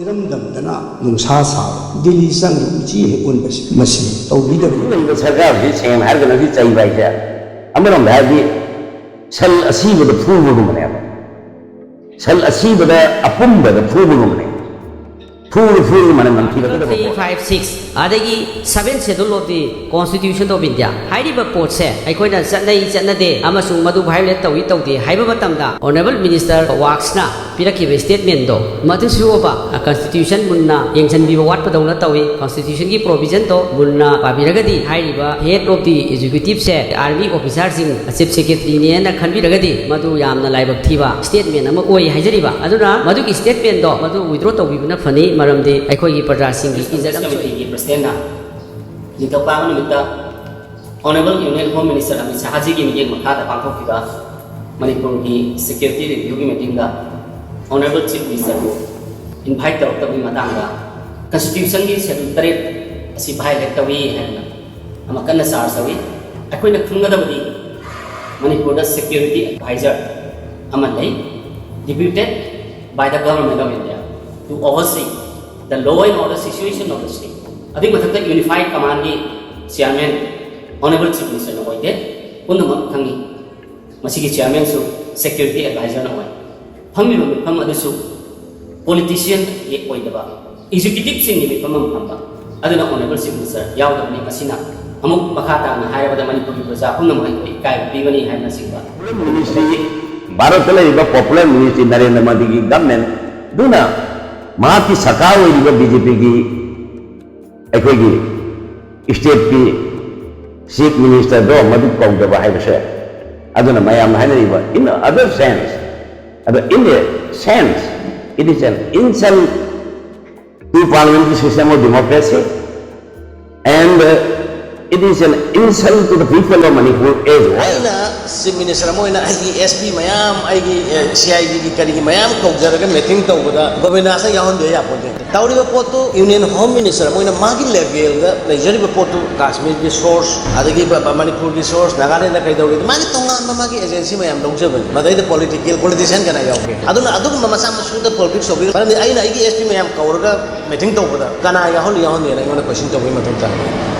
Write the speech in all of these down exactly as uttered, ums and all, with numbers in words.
ꯏꯔꯝꯗꯝꯗꯅ ꯅꯨꯡꯁꯥ ꯁꯥꯕ, ꯗꯤꯜꯂꯤ ꯆꯪꯗ ꯎꯆꯤ ꯍꯦꯛ ꯑꯣꯟꯕꯁꯤ, ꯃꯁꯤ ꯇꯧꯕꯤꯗꯕꯅꯤ꯫ ꯂꯩꯕ ꯁꯔꯀꯥꯔꯁꯤ ꯁꯦꯡꯅ ꯍꯥꯏꯔꯒꯅ ꯍꯧꯖꯤꯛ ꯆꯩꯕ ꯍꯥꯏꯁꯦ, ꯑꯃꯔꯣꯝꯗ ꯍꯥꯏꯔꯗꯤ ꯁꯟ ꯑꯁꯤꯕꯗ ꯐꯨꯕꯒꯨꯝꯕꯅꯦꯕ꯫ ꯁꯟ ꯑꯁꯤꯕꯗ, ꯑꯄꯨꯝꯕꯗ ꯐꯨꯕꯒꯨꯝꯕꯅꯦ꯫ ꯐꯨꯔ ꯐꯨꯔꯒ ꯃꯅꯝ ꯅꯝꯊꯤꯔꯛꯀꯗꯕ Three, ꯄꯣꯠ꯫ Five, Six ꯑꯗꯒꯤ Seven Schedule of the Constitution of India ꯍꯥꯏꯔꯤꯕ ꯄꯣꯠꯁꯦ ꯑꯩꯈꯣꯏꯅ ꯆꯠꯅꯩ ꯆꯠꯅꯗꯦ ꯑꯃꯁꯨꯡ ꯃꯗꯨ violate ꯇꯧꯏ ꯇꯧꯗꯦ ꯍꯥꯏꯕ ꯃꯇꯝꯗ Honourable Minister Worksꯅ ꯄꯤꯔꯛꯈꯤꯕ statementꯗꯣ, ꯃꯗꯨꯁꯨ ꯑꯣꯏꯕ constitution ꯃꯨꯟꯅ ꯌꯦꯡꯁꯤꯟꯕꯤꯕ ꯋꯥꯠꯄꯗꯧꯅ ꯇꯧꯏ꯫ Constitutionꯒꯤ provisionꯗꯣ ꯃꯨꯟꯅ ꯄꯥꯕꯤꯔꯒꯗꯤ ꯍꯥꯏꯔꯤꯕ head of the executiveꯁꯦ army officerꯁꯤꯡ, chief secretaryꯅꯦꯅ ꯈꯟꯕꯤꯔꯒꯗꯤ ꯃꯗꯨ ꯌꯥꯝꯅ ꯂꯥꯏꯕꯛ ꯊꯤꯕ statement ꯑꯃ ꯑꯣꯏ ꯍꯥꯏꯖꯔꯤꯕ꯫ ꯑꯗꯨꯅ ꯃꯗꯨꯒꯤ statementꯗꯣ ꯃꯗꯨ withdraw ꯇꯧꯕꯤꯕꯅ ꯐꯅꯤ, ꯃꯔꯝꯗꯤ ꯑꯩꯈꯣꯏꯒꯤ ꯄ꯭ꯔꯖꯥꯁꯤꯡꯒꯤ ꯏꯖꯠ ꯑꯃꯁꯨ Committeeꯒꯤ Presidentꯅ ꯅꯤꯡꯊꯧꯀꯥꯕ ꯅꯨꯃꯤꯠꯇ Honourable Union Home Minister Amit ꯁꯍꯥꯖꯤꯒꯤ ꯃꯤꯠꯌꯦꯡ ꯃꯈꯥꯗ ꯄꯥꯡꯊꯣꯛꯈꯤꯕ ꯃꯅꯤꯄꯨꯔꯒꯤ security reviewꯒꯤ meetingꯗ Honourable Chief Ministerꯕꯨ invite ꯇꯧꯔꯛꯇꯕꯒꯤ ꯃꯇꯥꯡꯗ constitutionꯒꯤ schedule ꯇꯔꯦꯠ ꯑꯁꯤ violate ꯇꯧꯏ ꯍꯥꯏꯗꯅ ꯑꯃ ꯀꯟꯅ charge ꯇꯧꯏ꯫ ꯑꯩꯈꯣꯏꯅ ꯈꯪꯒꯗꯕꯗꯤ ꯃꯅꯤꯄꯨꯔꯗ security advisor ꯑꯃ ꯂꯩ, deputed by the Government of India to oversee the law and order situation of the state꯫ ꯑꯗꯨꯒꯤ ꯃꯊꯛꯇ Unified Commandꯒꯤ chairman Honourable Chief Ministerꯅ ꯑꯣꯏꯗꯦ, ꯄꯨꯝꯅꯃꯛ ꯈꯪꯏ꯫ ꯃꯁꯤꯒꯤ chairmanꯁꯨ security advisorꯅ ꯑꯣꯏ꯫ ꯐꯝꯃꯤꯕ ꯃꯤꯐꯝ ꯑꯗꯨꯁꯨ politicianꯒꯤ ꯑꯣꯏꯗꯕ, executiveꯁꯤꯡꯒꯤ ꯃꯤꯐꯝ ꯑꯃ ꯐꯝꯕ꯫ ꯑꯗꯨꯅ Honourable Chief Minister ꯌꯥꯎꯗꯕꯅꯤ꯫ ꯃꯁꯤꯅ ꯑꯃꯨꯛ ꯃꯈꯥ ꯇꯥꯅ ꯍꯥꯏꯔꯕꯗ ꯃꯅꯤꯄꯨꯔꯒꯤ ꯄ꯭ꯔꯖꯥ ꯄꯨꯝꯅꯃꯛ ꯑꯩꯈꯣꯏ ꯏꯀꯥꯏꯕ ꯄꯤꯕꯅꯤ ꯍꯥꯏꯕꯅꯆꯤꯡꯕ꯫ Ministry, ꯚꯥꯔꯠꯇ ꯂꯩꯔꯤꯕ popular ministry ꯅꯔꯦꯟꯗ꯭ꯔ ꯃꯣꯗꯤꯒꯤ government ꯑꯗꯨꯅ ꯃꯍꯥꯛꯀꯤ ꯁꯔꯀꯥꯔ ꯑꯣꯏꯔꯤꯕ BJPꯒꯤ ꯑꯩꯈꯣꯏꯒꯤ stateꯀꯤ chief ministerꯗꯣ ꯃꯗꯨ ꯀꯧꯗꯕ ꯍꯥꯏꯕꯁꯦ, ꯑꯗꯨꯅ ꯃꯌꯥꯝꯅ ꯍꯥꯏꯅꯔꯤꯕ in other sense, ꯑꯗꯣ in a sense it is an insult to parliamentary system of democracy and uh, It is an insult to the people of Manipur as well. ꯑꯩꯅ ꯆꯤꯐ ꯃꯤꯅꯤꯁꯇꯔ ꯑꯃ ꯑꯣꯏꯅ ꯑꯩꯒꯤ S P ꯃꯌꯥꯝ, ꯑꯩꯒꯤ C I ꯗꯤꯒꯤ ꯀꯔꯤꯒꯤ ꯃꯌꯥꯝ ꯀꯧꯖꯔꯒ meeting ꯇꯧꯕꯗ ꯒꯣꯕꯤꯟꯗꯥꯁꯅ ꯌꯥꯎꯍꯟꯕ ꯌꯥꯄꯣꯟꯇꯦ꯫ ꯇꯧꯔꯤꯕ ꯄꯣꯠꯇꯨ ꯌꯨꯅꯤꯌꯟ ꯍꯣꯝ ꯃꯤꯅꯤꯁꯇꯔ ꯑꯃ ꯑꯣꯏꯅ ꯃꯥꯒꯤ ꯂꯦꯚꯦꯜꯗ ꯂꯩꯖꯔꯤꯕ ꯄꯣꯠꯇꯨ, ꯀꯥꯁꯃꯤꯔꯒꯤ ꯁꯣꯔꯁ, ꯑꯗꯒꯤ ꯕ- ꯕ- ꯃꯅꯤꯄꯨꯔꯒꯤ ꯁꯣꯔꯁ, ꯅꯥꯒꯥꯂꯦꯟꯗ ꯀꯩꯗꯧꯔꯤꯗꯣ, ꯃꯥꯒꯤ ꯇꯣꯉꯥꯟꯕ ꯃꯥꯒꯤ ꯑꯦꯖꯦꯟꯁꯤ ꯃꯌꯥꯝ ꯂꯧꯖꯕꯅꯤ꯫ ꯃꯗꯩꯗ ꯄꯣꯂꯤꯇꯤꯀꯦꯜ ꯄꯣꯂꯤꯇꯤꯁꯤꯌꯥꯟ ꯀꯅꯥ ꯌꯥꯎꯒꯦ? ꯑꯗꯨꯅ ꯑꯗꯨꯒꯨꯝꯕ ꯃꯆꯥ ꯃꯁꯨꯗ ꯄꯣꯂꯤꯇꯤꯛꯁ ꯇꯧꯕꯤꯔ, ꯃꯔꯝꯗꯤ ꯑꯩꯅ ꯑꯩꯒꯤ ꯑꯦꯁ ꯄꯤ ꯃꯌꯥꯝ ꯀꯧꯔꯒ ꯃꯤꯇꯤꯡ ꯇꯧꯕꯗ ꯀꯅꯥ ꯌꯥꯎꯍꯜꯂꯤ ꯌꯥꯎꯍꯟꯗꯦꯅ ꯑꯩꯉꯣꯟꯗ ꯀꯣꯏꯁꯟ ꯇꯧꯕꯒꯤ ꯃꯊꯧ ꯇꯥꯏ꯫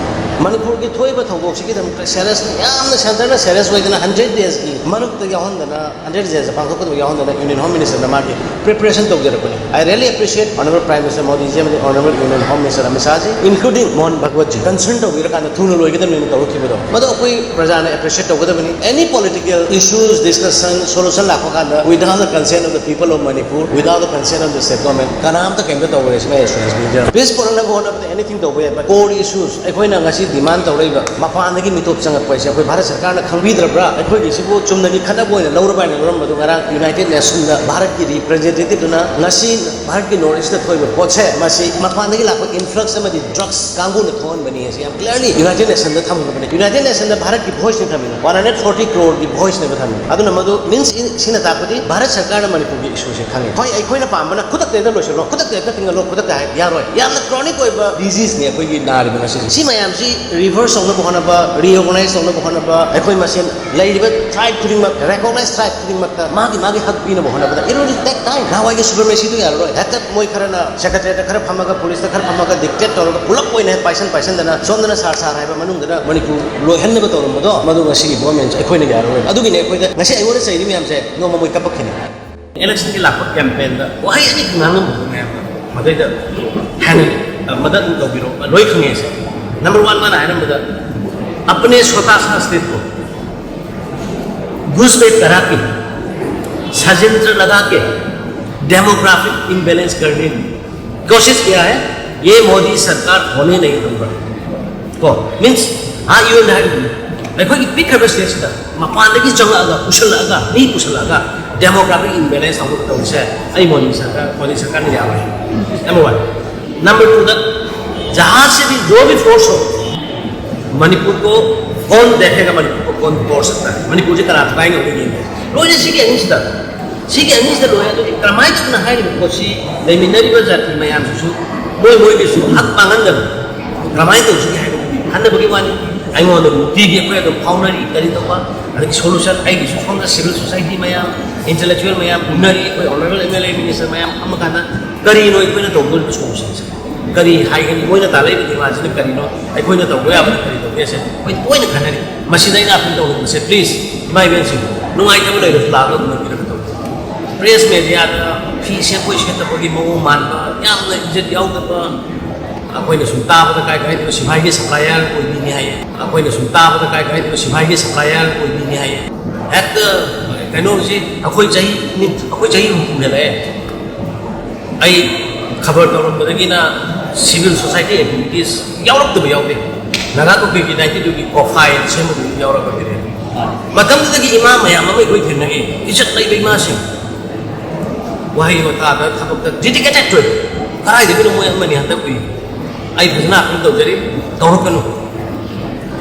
ꯃꯅꯤꯄꯨꯔꯒꯤ ꯊꯣꯛꯏꯕ ꯊꯧꯗꯣꯛꯁꯤꯒꯤꯗꯃꯛꯇ ꯁꯦꯔꯤꯌꯁ, ꯌꯥꯝꯅ ꯁꯦꯟꯇꯔꯅ ꯁꯦꯔꯤꯌꯁ ꯑꯣꯏꯗꯅ ꯍꯟꯗ꯭ꯔꯦꯠ ꯗꯦꯖꯀꯤ ꯃꯔꯛꯇ ꯌꯥꯎꯍꯟꯗꯅ, ꯍꯟꯗ꯭ꯔꯦꯠ ꯗꯦꯖ ꯄꯥꯡꯊꯣꯛꯀꯗꯕ ꯌꯥꯎꯍꯟꯗꯅ ꯌꯨꯅꯤꯌꯟ ꯍꯣꯝ ꯃꯤꯅꯤꯁꯇꯔꯅ ꯃꯥꯒꯤ ꯄ꯭ꯔꯤꯄꯦꯔꯦꯁꯟ ꯇꯧꯖꯔꯛꯄꯅꯤ꯫ I really appreciate Honorable Prime Minister Modi ji ꯑꯃꯗꯤ Honorable Union Home Minister Amit Shah ji, including Mohan Bhagwat ji, concern ꯇꯧꯕꯤꯔꯀꯥꯟꯗ ꯊꯨꯅ ꯂꯣꯏꯒꯗꯕꯅꯤꯅ ꯇꯧꯔꯛꯈꯤꯕꯗꯣ, ꯃꯗꯨ ꯑꯩꯈꯣꯏ ꯄ꯭ꯔꯖꯥꯅ appreciate ꯇꯧꯒꯗꯕꯅꯤ꯫ Any political issues discussion solution ꯂꯥꯛꯄ ꯀꯥꯟꯗ without the consent of the people of Manipur, without the consent of the state government, ꯀꯅꯥꯝꯇ ꯀꯩꯝꯇ ꯇꯧꯔꯣꯏ꯫ ꯁꯤꯃ ꯑꯦꯁꯨꯔꯦꯟꯁ ꯄꯤꯖꯔꯤ꯫ ꯄꯤꯁ ꯄꯨꯔꯛꯅꯕ ꯍꯣꯠꯅꯕꯗ anything ꯇꯧꯕ ꯌꯥꯏ, but core issues, ꯑꯩꯈꯣꯏꯅ ꯉꯁꯤ ꯗꯤꯃꯥꯟ ꯇꯧꯔꯛꯏꯕ ꯃꯄꯥꯟꯗꯒꯤ ꯃꯤꯇꯣꯞ ꯆꯪꯉꯛꯄ ꯍꯥꯏꯁꯦ ꯑꯩꯈꯣꯏ ꯚꯥꯔꯠ ꯁꯔꯀꯥꯔꯅ ꯈꯪꯕꯤꯗ꯭ꯔꯕ꯭ꯔꯥ? ꯑꯩꯈꯣꯏꯒꯤꯁꯤꯕꯨ ꯆꯨꯝꯅꯒꯤ ꯈꯠꯅꯕ ꯑꯣꯏꯅ ꯂꯧꯔꯕ ꯍꯥꯏꯅ ꯂꯧꯔꯝꯕꯗꯨ ꯉꯔꯥꯡ ꯌꯨꯅꯥꯏꯇꯦꯗ ꯅꯦꯁꯟꯗ ꯚꯥꯔꯠꯀꯤ ꯔꯤꯄ꯭ꯔꯖꯦꯟꯇꯦꯇꯤꯞꯇꯨꯅ ꯉꯁꯤ ꯚꯥꯔꯠꯀꯤ ꯅꯣꯔꯠ ꯏꯁꯇ ꯊꯣꯛꯏꯕ ꯄꯣꯠꯁꯦ, ꯃꯁꯤ ꯃꯄꯥꯟꯗꯒꯤ ꯂꯥꯛꯄ ꯏꯟꯐ꯭ꯂꯛꯁ ꯑꯃꯗꯤ ꯗ꯭ꯔꯛꯁ ꯀꯥꯡꯕꯨꯅ ꯊꯣꯛꯍꯟꯕꯅꯤ ꯍꯥꯏꯁꯦ ꯌꯥꯝ ꯀ꯭ꯂꯤꯌꯔꯂꯤ ꯌꯨꯅꯥꯏꯇꯦꯗ ꯅꯦꯁꯟꯗ ꯊꯝꯈ꯭ꯔꯕꯅꯤ꯫ ꯌꯨꯅꯥꯏꯇꯦꯗ ꯅꯦꯁꯟꯗ ꯚꯥꯔꯠꯀꯤ ꯚꯣꯏꯁꯅꯤ ꯊꯝꯃꯤꯅ, ꯋꯥꯟ ꯍꯟꯗ꯭ꯔꯦꯠ ꯐꯣꯔꯇꯤ ꯀ꯭ꯔꯣꯔꯒꯤ ꯚꯣꯏꯁꯅꯦꯕ ꯊꯝꯃꯤ꯫ ꯑꯗꯨꯅ ꯃꯗꯨ ꯃꯤꯟꯁ ꯁꯤꯅ ꯇꯥꯛꯄꯗꯤ ꯚꯥꯔꯠ ꯁꯔꯀꯥꯔꯅ ꯃꯅꯤꯄꯨꯔꯒꯤ ꯏꯁꯨꯁꯦ ꯈꯪꯉꯤ꯫ ꯍꯣꯏ, ꯑꯩꯈꯣꯏꯅ ꯄꯥꯝꯕꯅ ꯈꯨꯗꯛꯇ ꯍꯦꯛꯇ ꯂꯣꯏꯁꯤꯜꯂꯣ, ꯈꯨꯗꯛꯇ ꯍꯦꯛꯇ ꯊꯤꯡꯒꯜꯂꯣ, ꯈꯨꯗꯛꯇ ꯍꯥꯏ ꯌꯥꯔꯣꯏ꯫ ꯌꯥꯝꯅ ꯀ꯭ꯔꯣꯅꯤꯛ ꯑꯣꯏꯕ ꯗꯤꯖꯤꯖꯅꯦ ꯑꯩꯈꯣꯏꯒꯤ ꯅꯥꯔꯤꯕ ꯉꯁꯤꯁꯦ꯫ ꯁꯤ ꯃꯌꯥꯝꯁꯤ ꯔꯤꯚꯔꯁ ꯇꯧꯅꯕ ꯍꯣꯠꯅꯕ, ꯔꯤꯑꯣꯔꯒꯅꯥꯏꯁ ꯇꯧꯅꯕ ꯍꯣꯠꯅꯕ, ꯑꯩꯈꯣꯏ ꯃꯁꯦꯟ ꯂꯩꯔꯤꯕ ꯇ꯭ꯔꯥꯏꯕ ꯈꯨꯗꯤꯡꯃꯛ, ꯔꯦꯀꯣꯒꯅꯥꯏꯁ ꯇ꯭ꯔꯥꯏꯕ ꯈꯨꯗꯤꯡꯃꯛꯇ ꯃꯥꯒꯤ ꯃꯥꯒꯤ ꯍꯛ ꯄꯤꯅꯕ ꯍꯣꯠꯅꯕꯗ it will take time. ꯅꯍꯥꯟꯋꯥꯏꯒꯤ ꯁꯨꯄ꯭ꯔꯃꯦꯁꯤꯗꯨ ꯌꯥꯔꯔꯣꯏ꯫ ꯍꯦꯛꯇ ꯃꯣꯏ ꯈꯔꯅ ꯁꯦꯀ꯭ꯔꯦꯇꯔꯤꯌꯦꯠꯇ ꯈꯔ ꯐꯝꯃꯒ, ꯄꯨꯂꯤꯁꯇ ꯈꯔ ꯐꯝꯃꯒ, ꯗꯤꯛꯇꯦꯠ ꯇꯧꯔꯒ ꯄꯨꯂꯞ ꯑꯣꯏꯅ ꯍꯦꯛ ꯄꯥꯏꯁꯟ ꯄꯥꯏꯁꯟꯗꯅ, ꯁꯣꯝꯗꯅ ꯁꯥꯔ ꯁꯥꯔ ꯍꯥꯏꯕ, ꯃꯅꯨꯡꯗꯅ ꯃꯅꯤꯄꯨꯔ ꯂꯣꯏꯍꯟꯅꯕ ꯇꯧꯔꯝꯕꯗꯣ, ꯃꯗꯨ ꯉꯁꯤꯒꯤ ꯒꯣꯔꯃꯦꯟꯁꯦ ꯑꯩꯈꯣꯏꯅ ꯌꯥꯔꯔꯣꯏ꯫ ꯑꯗꯨꯒꯤꯅꯦ ꯑꯩꯈꯣꯏꯗ ꯉꯁꯤ ꯑꯩꯉꯣꯟꯗ ꯆꯩꯔꯤ ꯃꯌꯥꯝꯁꯦ ꯅꯣꯡꯃ ꯃꯣꯏ ꯀꯞꯄꯛꯈꯤꯅꯤ꯫ ꯏꯂꯦꯛꯁꯟꯒꯤ ꯂꯥꯛꯄ ꯀꯦꯝꯄꯦꯟꯗ ꯋꯥꯍꯩ ꯑꯅꯤ ꯈꯛ ꯉꯥꯡꯉꯝꯕꯗꯣ ꯃꯌꯥꯝꯅ ꯃꯗꯩꯗ ꯍꯥꯟꯅ ꯃꯗ ꯑꯗꯨꯝ ꯇꯧꯕꯤꯔꯣ, ꯂꯣꯏ ꯈꯪꯉꯦꯁꯦ꯫ ꯅꯝꯕꯔ ꯋꯥꯟ, ꯃꯥꯅ ꯍꯥꯏꯔꯝꯕꯗ, अपने छोटा सा स्टेट को घुसपैठ करा के षड्यंत्र लगा के डेमोग्राफिक इम्बैलेंस करने की कोशिश किया है, ये मोदी सरकार होने नहीं दूंगा꯫ ꯀꯣ, ꯃꯤꯟꯁ, ꯑꯥ ꯌꯨ ꯑꯦꯟ ꯍꯥꯏꯔꯤꯕꯅꯤ, ꯑꯩꯈꯣꯏꯒꯤ ꯄꯤꯛꯈ꯭ꯔꯕ ꯁ꯭ꯇꯦꯠꯁꯤꯗ ꯃꯄꯥꯟꯗꯒꯤ ꯆꯪꯂꯛꯑꯒ, ꯄꯨꯁꯜꯂꯛꯑꯒ, ꯃꯤ ꯄꯨꯁꯜꯂꯛꯑꯒ ꯗꯦꯃꯣꯒ꯭ꯔꯥꯐꯤꯛ ꯏꯝꯕꯦꯂꯦꯟꯁ ꯇꯧꯅꯕ ꯇꯧꯕꯁꯦ ꯑꯩ ꯃꯣꯗꯤ ꯁꯔꯀꯥꯔ, ꯃꯣꯗꯤ ꯁꯔꯀꯥꯔꯅ ꯌꯥꯔꯣꯏ꯫ Number one. ꯅꯝꯕꯔ ꯇꯨꯗ, ꯖꯍꯥꯖ ꯁꯦ ꯚꯤ ꯖꯣ ꯚꯤ ꯐꯣꯔꯁ ꯍꯣ, ꯃꯅꯤꯄꯨꯔ ꯀꯣ ꯀꯣꯟ ꯗꯦꯈꯦꯒ ꯃꯅꯤꯄꯨꯔ ꯀꯣ ꯀꯣꯟ ꯀꯣꯔ ꯁꯛꯇ ꯍꯥꯏ? ꯃꯅꯤꯄꯨꯔꯁꯦ ꯀꯅꯥ ꯊꯨꯒꯥꯏ ꯉꯝꯒꯦ ꯌꯦꯡꯒꯦ꯫ ꯂꯣꯏꯅ ꯁꯤꯒꯤ ꯑꯅꯤꯁꯤꯗ, ꯁꯤꯒꯤ ꯑꯅꯤꯁꯤꯗ ꯂꯣꯏꯔꯦ꯫ ꯑꯗꯨꯗꯤ ꯀꯔꯝꯍꯥꯏꯅ ꯇꯧꯅ ꯍꯥꯏꯔꯤꯕ ꯄꯣꯠꯁꯤ ꯂꯩꯃꯤꯟꯅꯔꯤꯕ ꯖꯥꯇꯤ ꯃꯌꯥꯝꯁꯤꯁꯨ ꯃꯣꯏ ꯃꯣꯏꯒꯤꯁꯨ ꯍꯛ ꯃꯥꯡꯍꯟꯗꯕ ꯀꯔꯝꯍꯥꯏꯅ ꯇꯧꯁꯤꯒꯦ ꯍꯥꯏꯕꯗꯨꯗꯤ ꯈꯟꯅꯕꯒꯤ ꯋꯥꯅꯤ꯫ ꯑꯩꯉꯣꯟꯗ ꯅꯨꯡꯇꯤꯒꯤ ꯑꯩꯈꯣꯏ ꯑꯗꯨꯝ ꯐꯥꯎꯅꯔꯤ꯫ ꯀꯔꯤ ꯇꯧꯕ? ꯑꯗꯒꯤ ꯁꯣꯂꯨꯁꯟ ꯑꯩꯒꯤꯁꯨ ꯁꯣꯝꯗ ꯁꯤꯚꯤꯜ ꯁꯣꯁꯥꯏꯇꯤ ꯃꯌꯥꯝ, ꯏꯟꯇꯦꯂꯦꯛꯆꯨꯋꯦꯜ ꯃꯌꯥꯝ ꯎꯅꯔꯤ꯫ ꯑꯩꯈꯣꯏ honourable M L A minister ꯃꯌꯥꯝ ꯐꯝꯃꯀꯥꯟꯗ ꯀꯔꯤꯅꯣ ꯑꯩꯈꯣꯏꯅ ꯇꯧꯗꯣꯔꯤꯕ ꯁꯣꯂꯨꯁꯟꯁꯦ? ꯀꯔꯤ ꯍꯥꯏꯒꯅꯤ? ꯃꯣꯏꯅ ꯇꯥꯜꯂꯛꯏꯕ ꯗꯤꯃꯥꯟꯁꯤꯅ ꯀꯔꯤꯅꯣ? ꯑꯩꯈꯣꯏꯅ ꯇꯧꯕ ꯌꯥꯕꯅ ꯀꯔꯤ ꯇꯧꯒꯦꯁꯦ ꯑꯩꯈꯣꯏ ꯇꯣꯏꯅ ꯈꯟꯅꯔꯤ꯫ ꯃꯁꯤꯗ ꯑꯩꯅ ꯑꯄꯤꯜ ꯇꯧꯅꯤꯡꯕꯁꯦ, ꯄ꯭ꯂꯤꯖ, ꯏꯃꯥ ꯏꯕꯦꯟꯁꯤꯡ, ꯅꯨꯡꯉꯥꯏꯇꯕ ꯂꯩꯔꯁꯨ ꯂꯥꯛꯑꯒ ꯎꯅꯕꯤꯔꯒ ꯇꯧꯕꯤꯌꯨ꯫ ꯄ꯭ꯔꯦꯁ ꯃꯦꯗꯤꯌꯥꯗ ꯐꯤ ꯁꯦꯠꯄꯣꯏ ꯁꯦꯠꯇꯕꯒꯤ ꯃꯑꯣꯡ ꯃꯥꯟꯕ, ꯌꯥꯝꯅ ꯏꯖꯠ ꯌꯥꯎꯗꯕ, ꯑꯩꯈꯣꯏꯅ ꯁꯨꯝ ꯇꯥꯕꯗ ꯀꯥꯏ ꯀꯥꯏꯗꯅꯣ ꯁꯤꯐꯥꯏꯒꯤ ꯁꯄ꯭ꯂꯥꯏꯌꯔ ꯑꯣꯏꯕꯤꯅꯤ ꯍꯥꯏꯌꯦ꯫ ꯑꯩꯈꯣꯏꯅ ꯁꯨꯝ ꯇꯥꯕꯗ ꯀꯥꯏ ꯀꯥꯏꯗꯅꯣ ꯁꯤꯐꯥꯏꯒꯤ ꯁꯄ꯭ꯂꯥꯏꯌꯔ ꯑꯣꯏꯕꯤꯅꯤ ꯍꯥꯏꯌꯦ꯫ ꯍꯦꯛꯇ ꯀꯩꯅꯣꯁꯤ ꯑꯩꯈꯣꯏ ꯆꯍꯤ ꯅꯤꯐꯨ, ꯑꯩꯈꯣꯏ ꯆꯍꯤ ꯍꯨꯝꯐꯨ ꯍꯦꯜꯂꯛꯑꯦ꯫ ꯑꯩ ꯈꯕꯔ ꯇꯧꯔꯝꯕꯗꯒꯤꯅ ꯁꯤꯚꯤꯜ ꯁꯣꯁꯥꯏꯇꯤ ꯑꯦꯛꯇꯤꯚꯤꯇꯤꯁ ꯌꯥꯎꯔꯛꯇꯕ ꯌꯥꯎꯗꯦ꯫ ꯅꯥꯒꯥ ꯀꯨꯀꯤ ꯌꯨꯅꯥꯏꯇꯦꯠꯇꯨꯒꯤ ꯀꯣꯐꯥꯏ ꯁꯦꯝꯕꯗꯨ ꯌꯥꯎꯔꯛꯄꯒꯤꯅꯦ꯫ ꯃꯇꯝꯗꯨꯗꯒꯤ ꯏꯃꯥ ꯃꯌꯥꯝ ꯑꯃ ꯑꯩꯈꯣꯏ ꯊꯦꯡꯅꯩ, ꯏꯖꯠ ꯂꯩꯕ ꯏꯃꯥꯁꯤꯡ, ꯋꯥꯍꯩ ꯋꯥꯇꯥꯗ ꯊꯕꯛꯇ ꯗꯦꯗꯤꯀꯦꯇꯦꯠ ꯑꯣꯏ꯫ ꯀꯗꯥꯏꯗꯒꯤꯅꯣ ꯃꯣꯏ ꯑꯃꯅꯤ ꯍꯟꯗꯛ ꯎꯏ꯫ ꯑꯩ ꯐꯖꯅ ꯑꯄꯤꯜ ꯇꯧꯖꯔꯤ, ꯇꯧꯔꯛꯀꯅꯨ꯫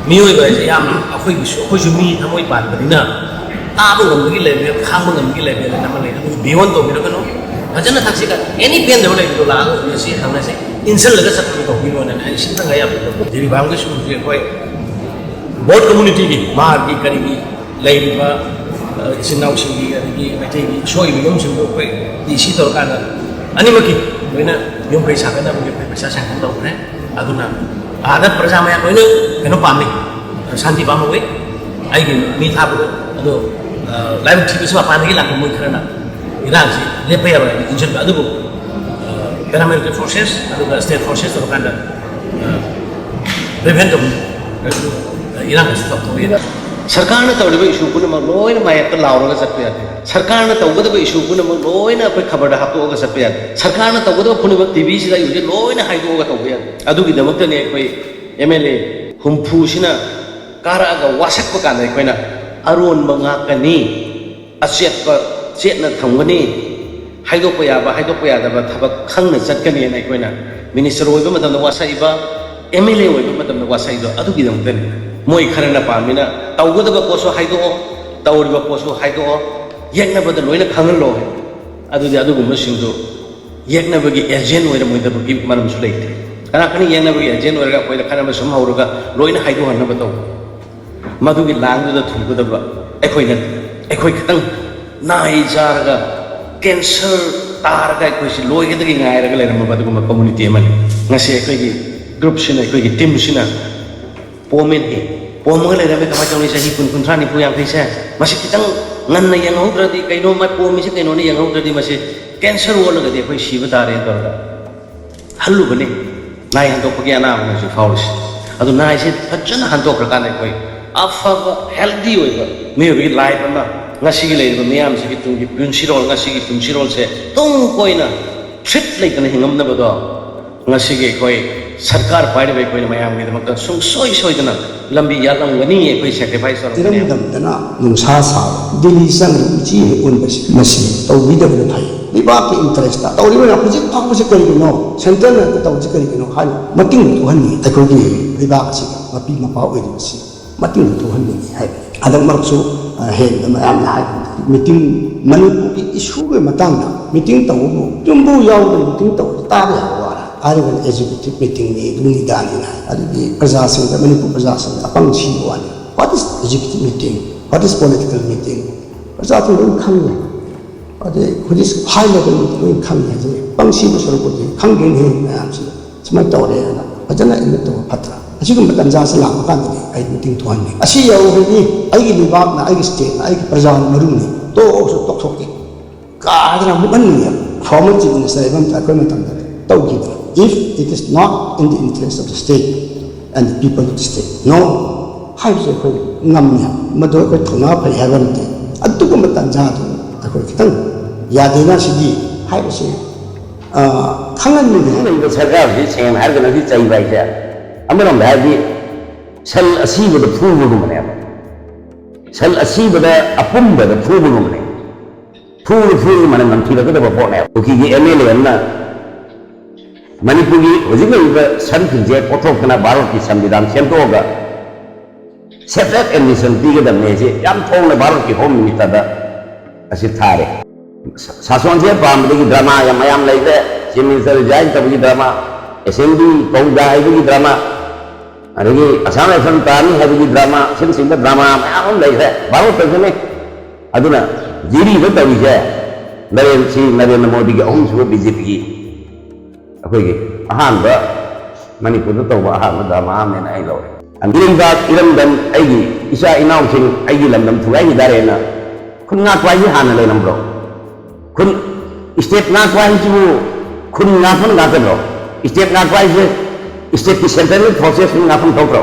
ꯃꯤꯑꯣꯏꯕ ꯍꯥꯏꯁꯦ ꯌꯥꯝ, ꯑꯩꯈꯣꯏꯒꯤꯁꯨ, ꯑꯩꯈꯣꯏꯁꯨ ꯃꯤ ꯊꯃꯣꯏ ꯄꯥꯟꯕꯅꯤꯅ ꯇꯥꯕ ꯉꯝꯕꯒꯤ ꯂꯦꯚꯦꯜ, ꯈꯥꯡꯕ ꯉꯝꯕꯒꯤ ꯂꯦꯚꯦꯜ ꯑꯅ ꯑꯃ ꯂꯩ꯫ ꯑꯗꯨ ꯕꯤꯌꯣꯟ ꯇꯧꯕꯤꯔꯛꯀꯅꯨ꯫ ꯐꯖꯅ ꯊꯛꯁꯤ ꯈꯥ-, ꯑꯦꯅꯤ ꯄꯦꯟꯗꯕ ꯂꯩꯕꯗꯣ ꯂꯥꯛꯑꯒ ꯎꯅꯁꯤ, ꯍꯪꯅꯁꯤ, ꯏꯟꯁꯜꯂꯒ ꯆꯠꯄꯗꯣ ꯇꯧꯕꯤꯔꯣꯅ ꯑꯩ ꯁꯤꯇꯪ ꯍꯥꯏ ꯌꯥꯕꯗꯣ꯫ ꯖꯤꯔꯤꯕꯥꯝꯒꯤ ꯁ꯭ꯀꯨꯜꯁꯦ ꯑꯩꯈꯣꯏ ꯕꯣꯠ ꯀꯝꯃꯨꯅꯤꯇꯤꯒꯤ, ꯃꯥꯒꯤ ꯀꯔꯤꯒꯤ ꯂꯩꯔꯤꯕ, ꯑ, ꯏꯆꯤꯟ ꯏꯅꯥꯎꯁꯤꯡꯒꯤ ꯑꯗꯒꯤ ꯃꯩꯇꯩꯒꯤ ꯁꯣꯏꯔꯤꯕ ꯌꯨꯝꯁꯤꯡꯗꯣ ꯑꯩꯈꯣꯏ ꯗꯤ ꯁꯤ ꯇꯧꯔꯀꯥꯟꯗ ꯑꯅꯤꯃꯛꯀꯤ ꯂꯣꯏꯅ ꯌꯨꯝ ꯀꯩ ꯁꯥꯒꯠꯅꯕꯒꯤ ꯑꯩꯈꯣꯏ ꯄꯩꯁꯥ ꯁꯦꯡꯁꯟ ꯇꯧꯈ꯭ꯔꯦ꯫ ꯑꯗꯨꯅ ꯑꯥꯗ ꯄ꯭ꯔꯖꯥ ꯃꯌꯥꯝ ꯂꯣꯏꯅ ꯀꯩꯅꯣ ꯄꯥꯝꯃꯤ, ꯁꯥꯟꯇꯤ ꯄꯥꯝꯍꯧꯋꯤ꯫ ꯑꯩꯒꯤ ꯃꯤ ꯊꯥꯕꯗꯣ ꯑꯗꯣ, ꯑ, ꯂꯥꯏꯕꯛ ꯊꯤꯕꯁꯤ ꯃꯄꯥꯟꯗꯒꯤ ꯂꯥꯛꯄ ꯃꯣꯏ ꯈꯔꯅ ꯏꯔꯥꯡꯁꯤ ꯂꯦꯞꯄ ꯌꯥꯔꯣꯏ ꯍꯥꯏꯅ ꯏꯟꯁꯤꯟꯕ꯫ ꯑꯗꯨꯕꯨ, ꯑ, ꯄꯦꯔꯥꯃꯤꯂꯤꯇꯔꯤ ꯐꯣꯔꯁꯦꯁ ꯑꯗꯨꯒ ꯁ꯭ꯇꯦꯠ ꯐꯣꯔꯁꯦꯁ ꯇꯧꯔꯀꯥꯟꯗ, ꯑ, ꯄ꯭ꯔꯤꯚꯦꯟ ꯇꯧꯅꯤ꯫ ꯑꯗꯨ, ꯑ, ꯏꯔꯥꯡ ꯀꯩꯁꯨ ꯇꯧꯊꯣꯛꯑꯣꯏ꯫ ꯁꯔꯀꯥꯔꯅ ꯇꯧꯔꯤꯕ ꯏꯁꯨ ꯄꯨꯝꯅꯃꯛ ꯂꯣꯏꯅ ꯃꯥꯌꯦꯞꯇ ꯂꯥꯎꯔꯒ ꯆꯠꯄ ꯌꯥꯗꯦ꯫ ꯁꯔꯀꯥꯔꯅ ꯇꯧꯒꯗꯕ ꯏꯁꯨ ꯄꯨꯝꯅꯃꯛ ꯂꯣꯏꯅ ꯑꯩꯈꯣꯏ ꯈꯕꯔꯗ ꯍꯥꯞꯇꯣꯛꯑꯒ ꯆꯠꯄ ꯌꯥꯗꯦ꯫ ꯁꯔꯀꯥꯔꯅ ꯇꯧꯒꯗꯕ ꯄꯨꯝꯅꯃꯛ ꯇꯤ ꯚꯤꯁꯤꯗ ꯑꯩ ꯍꯧꯖꯤꯛ ꯂꯣꯏꯅ ꯍꯥꯏꯗꯣꯛꯑꯒ ꯇꯧꯕ ꯌꯥꯗꯦ꯫ ꯑꯗꯨꯒꯤꯗꯃꯛꯇꯅꯤ ꯑꯩꯈꯣꯏ ꯑꯦꯝ ꯑꯦꯜ ꯑꯦ ꯍꯨꯝꯐꯨꯁꯤꯅ ꯀꯥꯔꯛꯑꯒ ꯋꯥꯁꯛꯄ ꯀꯥꯟꯗ ꯑꯩꯈꯣꯏꯅ ꯑꯔꯣꯟꯕ ꯉꯥꯛꯀꯅꯤ, ꯑꯆꯦꯠꯄ ꯆꯦꯠꯅ ꯊꯝꯒꯅꯤ, ꯍꯥꯏꯗꯣꯛꯄ ꯌꯥꯕ, ꯍꯥꯏꯗꯣꯛꯄ ꯌꯥꯗꯕ ꯊꯕꯛ ꯈꯪꯅ ꯆꯠꯀꯅꯤꯅ ꯑꯩꯈꯣꯏꯅ ꯃꯤꯅꯤꯁꯇꯔ ꯑꯣꯏꯕ ꯃꯇꯝꯗ ꯋꯥꯁꯛꯏꯕ, ꯑꯦꯝ ꯑꯦꯜ ꯑꯦ ꯑꯣꯏꯕ ꯃꯇꯝꯗ ꯋꯥꯁꯩꯗꯣ ꯑꯗꯨꯒꯤꯗꯃꯛꯇꯅꯤ꯫ ꯃꯣꯏ ꯈꯔꯅ ꯄꯥꯝꯃꯤꯅ ꯇꯧꯒꯗꯕ ꯄꯣꯠꯁꯨ ꯍꯥꯏꯗꯣꯛꯑꯣ, ꯇꯧꯔꯤꯕ ꯄꯣꯠꯁꯨ ꯍꯥꯏꯗꯣꯛꯑꯣ, ꯌꯦꯛꯅꯕꯗ ꯂꯣꯏꯅ ꯈꯪꯍꯜꯂꯣ꯫ ꯑꯗꯨꯗꯤ ꯑꯗꯨꯒꯨꯝꯕꯁꯤꯡꯗꯨ ꯌꯦꯛꯅꯕꯒꯤ ꯑꯦꯖꯦꯟ ꯑꯣꯏꯔꯝꯃꯣꯏꯗꯕꯒꯤ ꯃꯔꯝꯁꯨ ꯂꯩꯇꯦ꯫ ꯀꯅꯥ ꯈꯪꯅꯤ ꯌꯦꯛꯅꯕꯒꯤ ꯑꯦꯖꯦꯟ ꯑꯣꯏꯔꯒ ꯑꯩꯈꯣꯏꯗ ꯈꯠꯅꯕ ꯁꯨꯝ ꯍꯧꯔꯒ ꯂꯣꯏꯅ ꯍꯥꯏꯗꯣꯛꯍꯟꯅꯕ ꯇꯧꯕ꯫ ꯃꯗꯨꯒꯤ ꯂꯥꯡꯗꯨꯗ ꯊꯨꯒꯗꯕ ꯑꯩꯈꯣꯏꯅ, ꯑꯩꯈꯣꯏ ꯈꯤꯇꯪ ꯅꯥꯏ ꯆꯥꯔꯒ ꯀꯦꯟꯁꯔ ꯇꯥꯔꯒ ꯑꯩꯈꯣꯏꯁꯤ ꯂꯣꯏꯒꯗꯒꯤ ꯉꯥꯏꯔꯒ ꯂꯩꯔꯝꯃꯕ ꯑꯗꯨꯒꯨꯝꯕ ꯀꯝꯃꯨꯅꯤꯇꯤ ꯑꯃꯅꯤ꯫ ꯉꯁꯤ ꯑꯩꯈꯣꯏꯒꯤ ꯒ꯭ꯔꯨꯞꯁꯤꯅ, ꯑꯩꯈꯣꯏꯒꯤ ꯇꯤꯝꯁꯤꯅ ꯄꯣꯝꯃꯦꯅꯦ, ꯄꯣꯝꯃꯒ ꯂꯩꯔꯝꯃꯦ꯫ ꯀꯃꯥꯏꯅ ꯇꯧꯅꯤ? ꯆꯍꯤ ꯀꯨꯟ, ꯀꯨꯟꯊ꯭ꯔꯥ, ꯅꯤꯐꯨ, ꯌꯥꯡꯈꯩꯁꯦ ꯃꯁꯤ ꯈꯤꯇꯪ ꯉꯟꯅ ꯌꯦꯡꯍꯧꯗ꯭ꯔꯗꯤ, ꯀꯩꯅꯣ ꯃꯥ ꯄꯣꯝꯃꯤꯁꯦ ꯀꯩꯅꯣꯅ ꯌꯦꯡꯍꯧꯗ꯭ꯔꯗꯤ ꯃꯁꯤ ꯀꯦꯟꯁꯔ ꯑꯣꯜꯂꯒꯗꯤ ꯑꯩꯈꯣꯏ ꯁꯤꯕ ꯇꯥꯔꯦꯅ ꯇꯧꯔꯒ ꯍꯜꯂꯨꯕꯅꯤ꯫ ꯅꯥꯏ ꯍꯟꯗꯣꯛꯄꯒꯤ ꯑꯅꯥꯕꯅ ꯍꯧꯖꯤꯛ ꯐꯥꯎꯔꯤꯁꯤ꯫ ꯑꯗꯨ ꯅꯥꯏꯁꯦ ꯐꯖꯅ ꯍꯟꯗꯣꯛꯈ꯭ꯔꯀꯥꯟꯗ ꯑꯩꯈꯣꯏ ꯑꯐꯕ, ꯍꯦꯜꯗꯤ ꯑꯣꯏꯕ ꯃꯤꯑꯣꯏꯕꯒꯤ ꯂꯥꯏꯐ ꯑꯃ, ꯉꯁꯤꯒꯤ ꯂꯩꯔꯤꯕ ꯃꯤꯌꯥꯝꯁꯤꯒꯤ ꯇꯨꯡꯒꯤ ꯄꯨꯟꯁꯤꯔꯣꯜ, ꯉꯁꯤꯒꯤ ꯄꯨꯟꯁꯤꯔꯣꯜꯁꯦ ꯇꯨꯡ ꯀꯣꯏꯅ ꯊ꯭ꯔꯤꯠ ꯂꯩꯇꯅ ꯍꯤꯡꯉꯝꯅꯕꯗꯣ ꯉꯁꯤꯒꯤ ꯑꯩꯈꯣꯏ ꯁꯔꯀꯥꯔ ꯄꯥꯏꯔꯤꯕ ꯑꯩꯈꯣꯏꯅ ꯃꯌꯥꯝꯒꯤꯗꯃꯛꯇ ꯁꯨꯡꯁꯣꯏ ꯁꯣꯏꯗꯅ ꯂꯝꯕꯤ ꯌꯥꯠꯂꯝꯒꯅꯤ, ꯑꯩꯈꯣꯏ ꯁꯦꯀ꯭ꯔꯤꯐꯥꯏꯁ ꯇꯧꯔꯝꯒꯅꯤ꯫ ꯏꯔꯝꯗꯝꯗꯅ ꯅꯨꯡꯁꯥ ꯁꯥꯕ, ꯗꯤꯜꯂꯤ ꯆꯪꯗꯨꯅ ꯎꯆꯤ ꯍꯦꯛ ꯑꯣꯟꯕꯁꯤ, ꯃꯁꯤ ꯇꯧꯕꯤꯗꯕꯅ ꯐꯩ꯫ ꯂꯩꯕꯥꯛꯀꯤ ꯏꯟꯇꯔꯦꯁꯇ ꯇꯧꯔꯤꯕ ꯍꯧꯖꯤꯛ ꯐꯥꯎꯕꯁꯤ ꯀꯔꯤꯒꯤꯅꯣ, ꯁꯦꯟꯇ꯭ꯔꯅ ꯇꯧꯔꯤꯁꯤ ꯀꯔꯤꯒꯤꯅꯣ ꯍꯥꯏꯅ ꯃꯇꯤꯡ ꯊꯣꯛꯍꯟꯅꯤꯡꯉꯤ꯫ ꯑꯩꯈꯣꯏꯒꯤ ꯂꯩꯕꯥꯛ ꯑꯁꯤꯒꯤ ꯃꯄꯤ ꯃꯄꯥ ꯑꯣꯏꯔꯤꯕꯁꯤ ꯃꯇꯤꯡ ꯊꯣꯛꯍꯟꯅꯤꯡꯉꯤ ꯍꯥꯏꯕꯅꯤ꯫ ꯍꯟꯗꯛ ꯃꯔꯛꯁꯨ, ꯑ, ꯍꯦꯟꯅ ꯃꯌꯥꯝꯅ ꯍꯥꯏꯕꯗ ꯃꯤꯇꯤꯡ, ꯃꯅꯤꯄꯨꯔꯒꯤ ꯏꯁꯨꯒꯤ ꯃꯇꯥꯡꯗ ꯃꯤꯇꯤꯡ ꯇꯧꯕꯕꯨ ꯌꯨꯝꯕꯨ ꯌꯥꯎꯗꯅ ꯃꯤꯇꯤꯡ ꯇꯧꯕꯗꯤ ꯇꯥꯕ ꯌꯥꯕ ꯋꯥꯔ꯫ ꯍꯥꯏꯔꯤꯕ ꯑꯦꯖꯨꯀꯦꯇꯤꯚ ꯃꯤꯇꯤꯡꯅꯤ, ꯑꯗꯨꯅꯤ, ꯑꯗꯥꯅꯤꯅ ꯍꯥꯏ꯫ ꯑꯗꯨꯗꯤ ꯄ꯭ꯔꯖꯥꯁꯤꯡꯗ, ꯃꯅꯤꯄꯨꯔ ꯄ꯭ꯔꯖꯥꯁꯤꯡꯗ ꯑꯄꯪ ꯁꯤꯕ ꯋꯥꯅꯤ꯫ What is executive meeting? What is political meeting? ꯄ꯭ꯔꯖꯥꯁꯤꯡ ꯂꯣꯏ ꯈꯪꯉꯤ꯫ ꯑꯗꯩ ꯍꯧꯖꯤꯛ ꯍꯥꯏ ꯂꯦꯚꯦꯜꯗ ꯂꯣꯏ ꯈꯪꯉꯤ ꯍꯥꯏꯁꯦ꯫ ꯑꯄꯪ ꯁꯤꯕ ꯁꯔꯨꯛꯄꯨꯗꯤ ꯈꯪꯗ꯭ꯔꯤꯅꯦ ꯃꯌꯥꯝꯁꯤꯅ꯫ ꯁꯨꯃꯥꯏꯅ ꯇꯧꯔꯦꯅ ꯐꯖꯅ ꯑꯦꯗꯃꯤꯠ ꯇꯧꯕ ꯐꯠꯇ꯭ꯔꯥ? ꯑꯁꯤꯒꯨꯝꯕ ꯇꯟꯖꯥꯁꯤ ꯂꯥꯛꯄ ꯀꯥꯟꯗꯗꯤ ꯑꯩ ꯃꯤꯇꯤꯡ ꯊꯣꯛꯍꯟꯅꯤꯡꯉꯤ꯫ ꯑꯁꯤ ꯌꯧꯔꯒꯗꯤ ꯑꯩꯒꯤ ꯂꯩꯕꯥꯛꯅ, ꯑꯩꯒꯤ ꯁ꯭ꯇꯦꯠꯅ, ꯑꯩꯒꯤ ꯄ꯭ꯔꯖꯥꯅ ꯃꯔꯨꯅꯤ꯫ ꯇꯣꯛꯑꯁꯨ ꯇꯣꯛꯊꯣꯛꯀꯦ꯫ ꯀꯥ ꯍꯦꯟꯅ ꯃꯨꯛꯍꯟꯅꯤꯡꯉꯦ꯫ Former Chief Minister ꯍꯥꯏꯕ ꯑꯃ ꯑꯩꯈꯣꯏ ꯃꯇꯝꯗ ꯇꯧꯈꯤꯗꯅ, "If it is not in the interest of the state and the people of the state, no" ꯍꯥꯏꯕꯁꯦ ꯑꯩꯈꯣꯏ ꯉꯝꯃꯤ꯫ ꯃꯗꯨ ꯑꯩꯈꯣꯏ ꯊꯧꯅꯥ ꯐꯩ ꯍꯥꯏꯕ ꯅꯠꯇꯦ꯫ ꯑꯗꯨꯒꯨꯝꯕ ꯇꯟꯖꯥꯗꯨ ꯑꯩꯈꯣꯏ ꯈꯤꯇꯪ ꯌꯥꯗꯦꯅ ꯁꯤꯗꯤ ꯍꯥꯏꯕꯁꯦ, ꯑ, ꯈꯪꯍꯟꯅꯤꯡꯉꯤ꯫ ꯂꯩꯔꯤꯕ ꯁꯔꯀꯥꯔꯁꯤ ꯁꯦꯡꯅ ꯍꯥꯏꯔꯒꯅ ꯁꯤ ꯆꯩꯕ ꯍꯥꯏꯁꯦ ꯑꯃꯔꯣꯝꯗ ꯍꯥꯏꯔꯗꯤ ꯁꯟ ꯑꯁꯤꯕꯗ ꯐꯨꯕꯒꯨꯝꯕꯅꯦꯕ꯫ ꯁꯟ ꯑꯁꯤꯕꯗ ꯑꯄꯨꯝꯕꯗ ꯐꯨꯕꯒꯨꯝꯕꯅꯦ꯫ ꯐꯨꯔ ꯐꯨꯔꯒ ꯃꯅꯝ ꯅꯝꯊꯤꯔꯛꯀꯗꯕ ꯄꯣꯠꯅꯦꯕ꯫ ꯀꯨꯀꯤꯒꯤ ꯑꯦꯝ ꯑꯦꯜ ꯑꯦ ꯑꯃꯅ ꯃꯅꯤꯄꯨꯔꯒꯤ ꯍꯧꯖꯤꯛ ꯂꯩꯔꯤꯕ ꯁꯟ ꯐꯤꯁꯦ ꯀꯣꯛꯊꯣꯛꯇꯅ ꯚꯥꯔꯠꯀꯤ ꯁꯪꯕꯤꯙꯥꯟ ꯁꯦꯝꯗꯣꯛꯑꯒ separate admission ꯄꯤꯒꯗꯕꯅꯦ꯫ ꯁꯤ ꯌꯥꯝ ꯐꯣꯡꯅ ꯚꯥꯔꯠꯀꯤ ꯍꯣꯝ ꯃꯤꯅꯤꯁꯇꯔꯗ ꯑꯁꯤ ꯊꯥꯔꯦ꯫ ꯁꯥꯁꯣꯟꯁꯦ ꯄꯥꯝꯕꯗꯒꯤ ꯗ꯭ꯔꯃꯥ ꯌꯥꯝ ꯃꯌꯥꯝ ꯂꯩꯈ꯭ꯔꯦ꯫ ꯆꯤꯐ ꯃꯤꯅꯤꯁꯇꯔ ꯔꯤꯖꯥꯏꯟ ꯇꯧꯕꯒꯤ ꯗ꯭ꯔꯃꯥ, ꯑꯦꯁꯦꯝꯕ꯭ꯂꯤ ꯀꯧꯗ ꯍꯥꯏꯕꯒꯤ ꯗ꯭ꯔꯃꯥ, ꯑꯗꯒꯤ ꯑꯁꯥꯝ ꯔꯥꯏꯐꯜ ꯇꯥꯅꯤ ꯍꯥꯏꯕꯒꯤ ꯗ꯭ꯔꯃꯥ, ꯑꯁꯤꯅꯆꯤꯡꯕ ꯗ꯭ꯔꯃꯥ ꯃꯌꯥꯝ ꯑꯃ ꯂꯩꯈ꯭ꯔꯦ ꯚꯥꯔꯠꯇꯁꯨꯅꯦ꯫ ꯑꯗꯨꯅ ꯖꯤꯔꯤꯗ ꯇꯧꯔꯤꯁꯦ ꯅꯔꯦꯟ-, ꯁꯤ ꯅꯔꯦꯟꯗ꯭ꯔ ꯃꯣꯗꯤꯒꯤ ꯑꯍꯨꯝꯁꯨꯕ ꯕꯤ ꯖꯦ ꯄꯤꯒꯤ ꯑꯩꯈꯣꯏꯒꯤ ꯑꯍꯥꯟꯕ ꯃꯅꯤꯄꯨꯔꯗ ꯇꯧꯕ ꯑꯍꯥꯟꯕ ꯗ꯭ꯔꯃꯥ ꯑꯃꯅꯦꯅ ꯑꯩ ꯂꯧꯔꯦ꯫ ꯏꯔꯩꯕꯥꯛ ꯏꯔꯝꯗꯝ ꯑꯩꯒꯤ ꯏꯆꯥ ꯏꯅꯥꯎꯁꯤꯡ ꯑꯩꯒꯤ ꯂꯝꯗꯝ ꯊꯨꯒꯥꯏꯈꯤꯗꯥꯔꯦꯅ ꯈꯨꯟ ꯉꯥꯛꯄ ꯍꯥꯏꯁꯦ ꯍꯥꯟꯅ ꯂꯩꯔꯝꯕ꯭ꯔꯣ? ꯈꯨꯟ, ꯁ꯭ꯇꯦꯠ ꯉꯥꯛꯄ ꯍꯥꯏꯁꯤꯕꯨ ꯈꯨꯟ ꯉꯥꯛꯄꯅ ꯉꯥꯛꯀꯗ꯭ꯔꯣ? ꯁ꯭ꯇꯦꯠ ꯉꯥꯛꯄ ꯍꯥꯏꯁꯦ ꯁ꯭ꯇꯦꯠꯀꯤ ꯁꯦꯟꯇ꯭ꯔꯦꯜꯒꯤ ꯐꯣꯔꯁꯦꯁꯅ ꯉꯥꯛꯐꯝ ꯊꯣꯛꯇ꯭ꯔꯣ?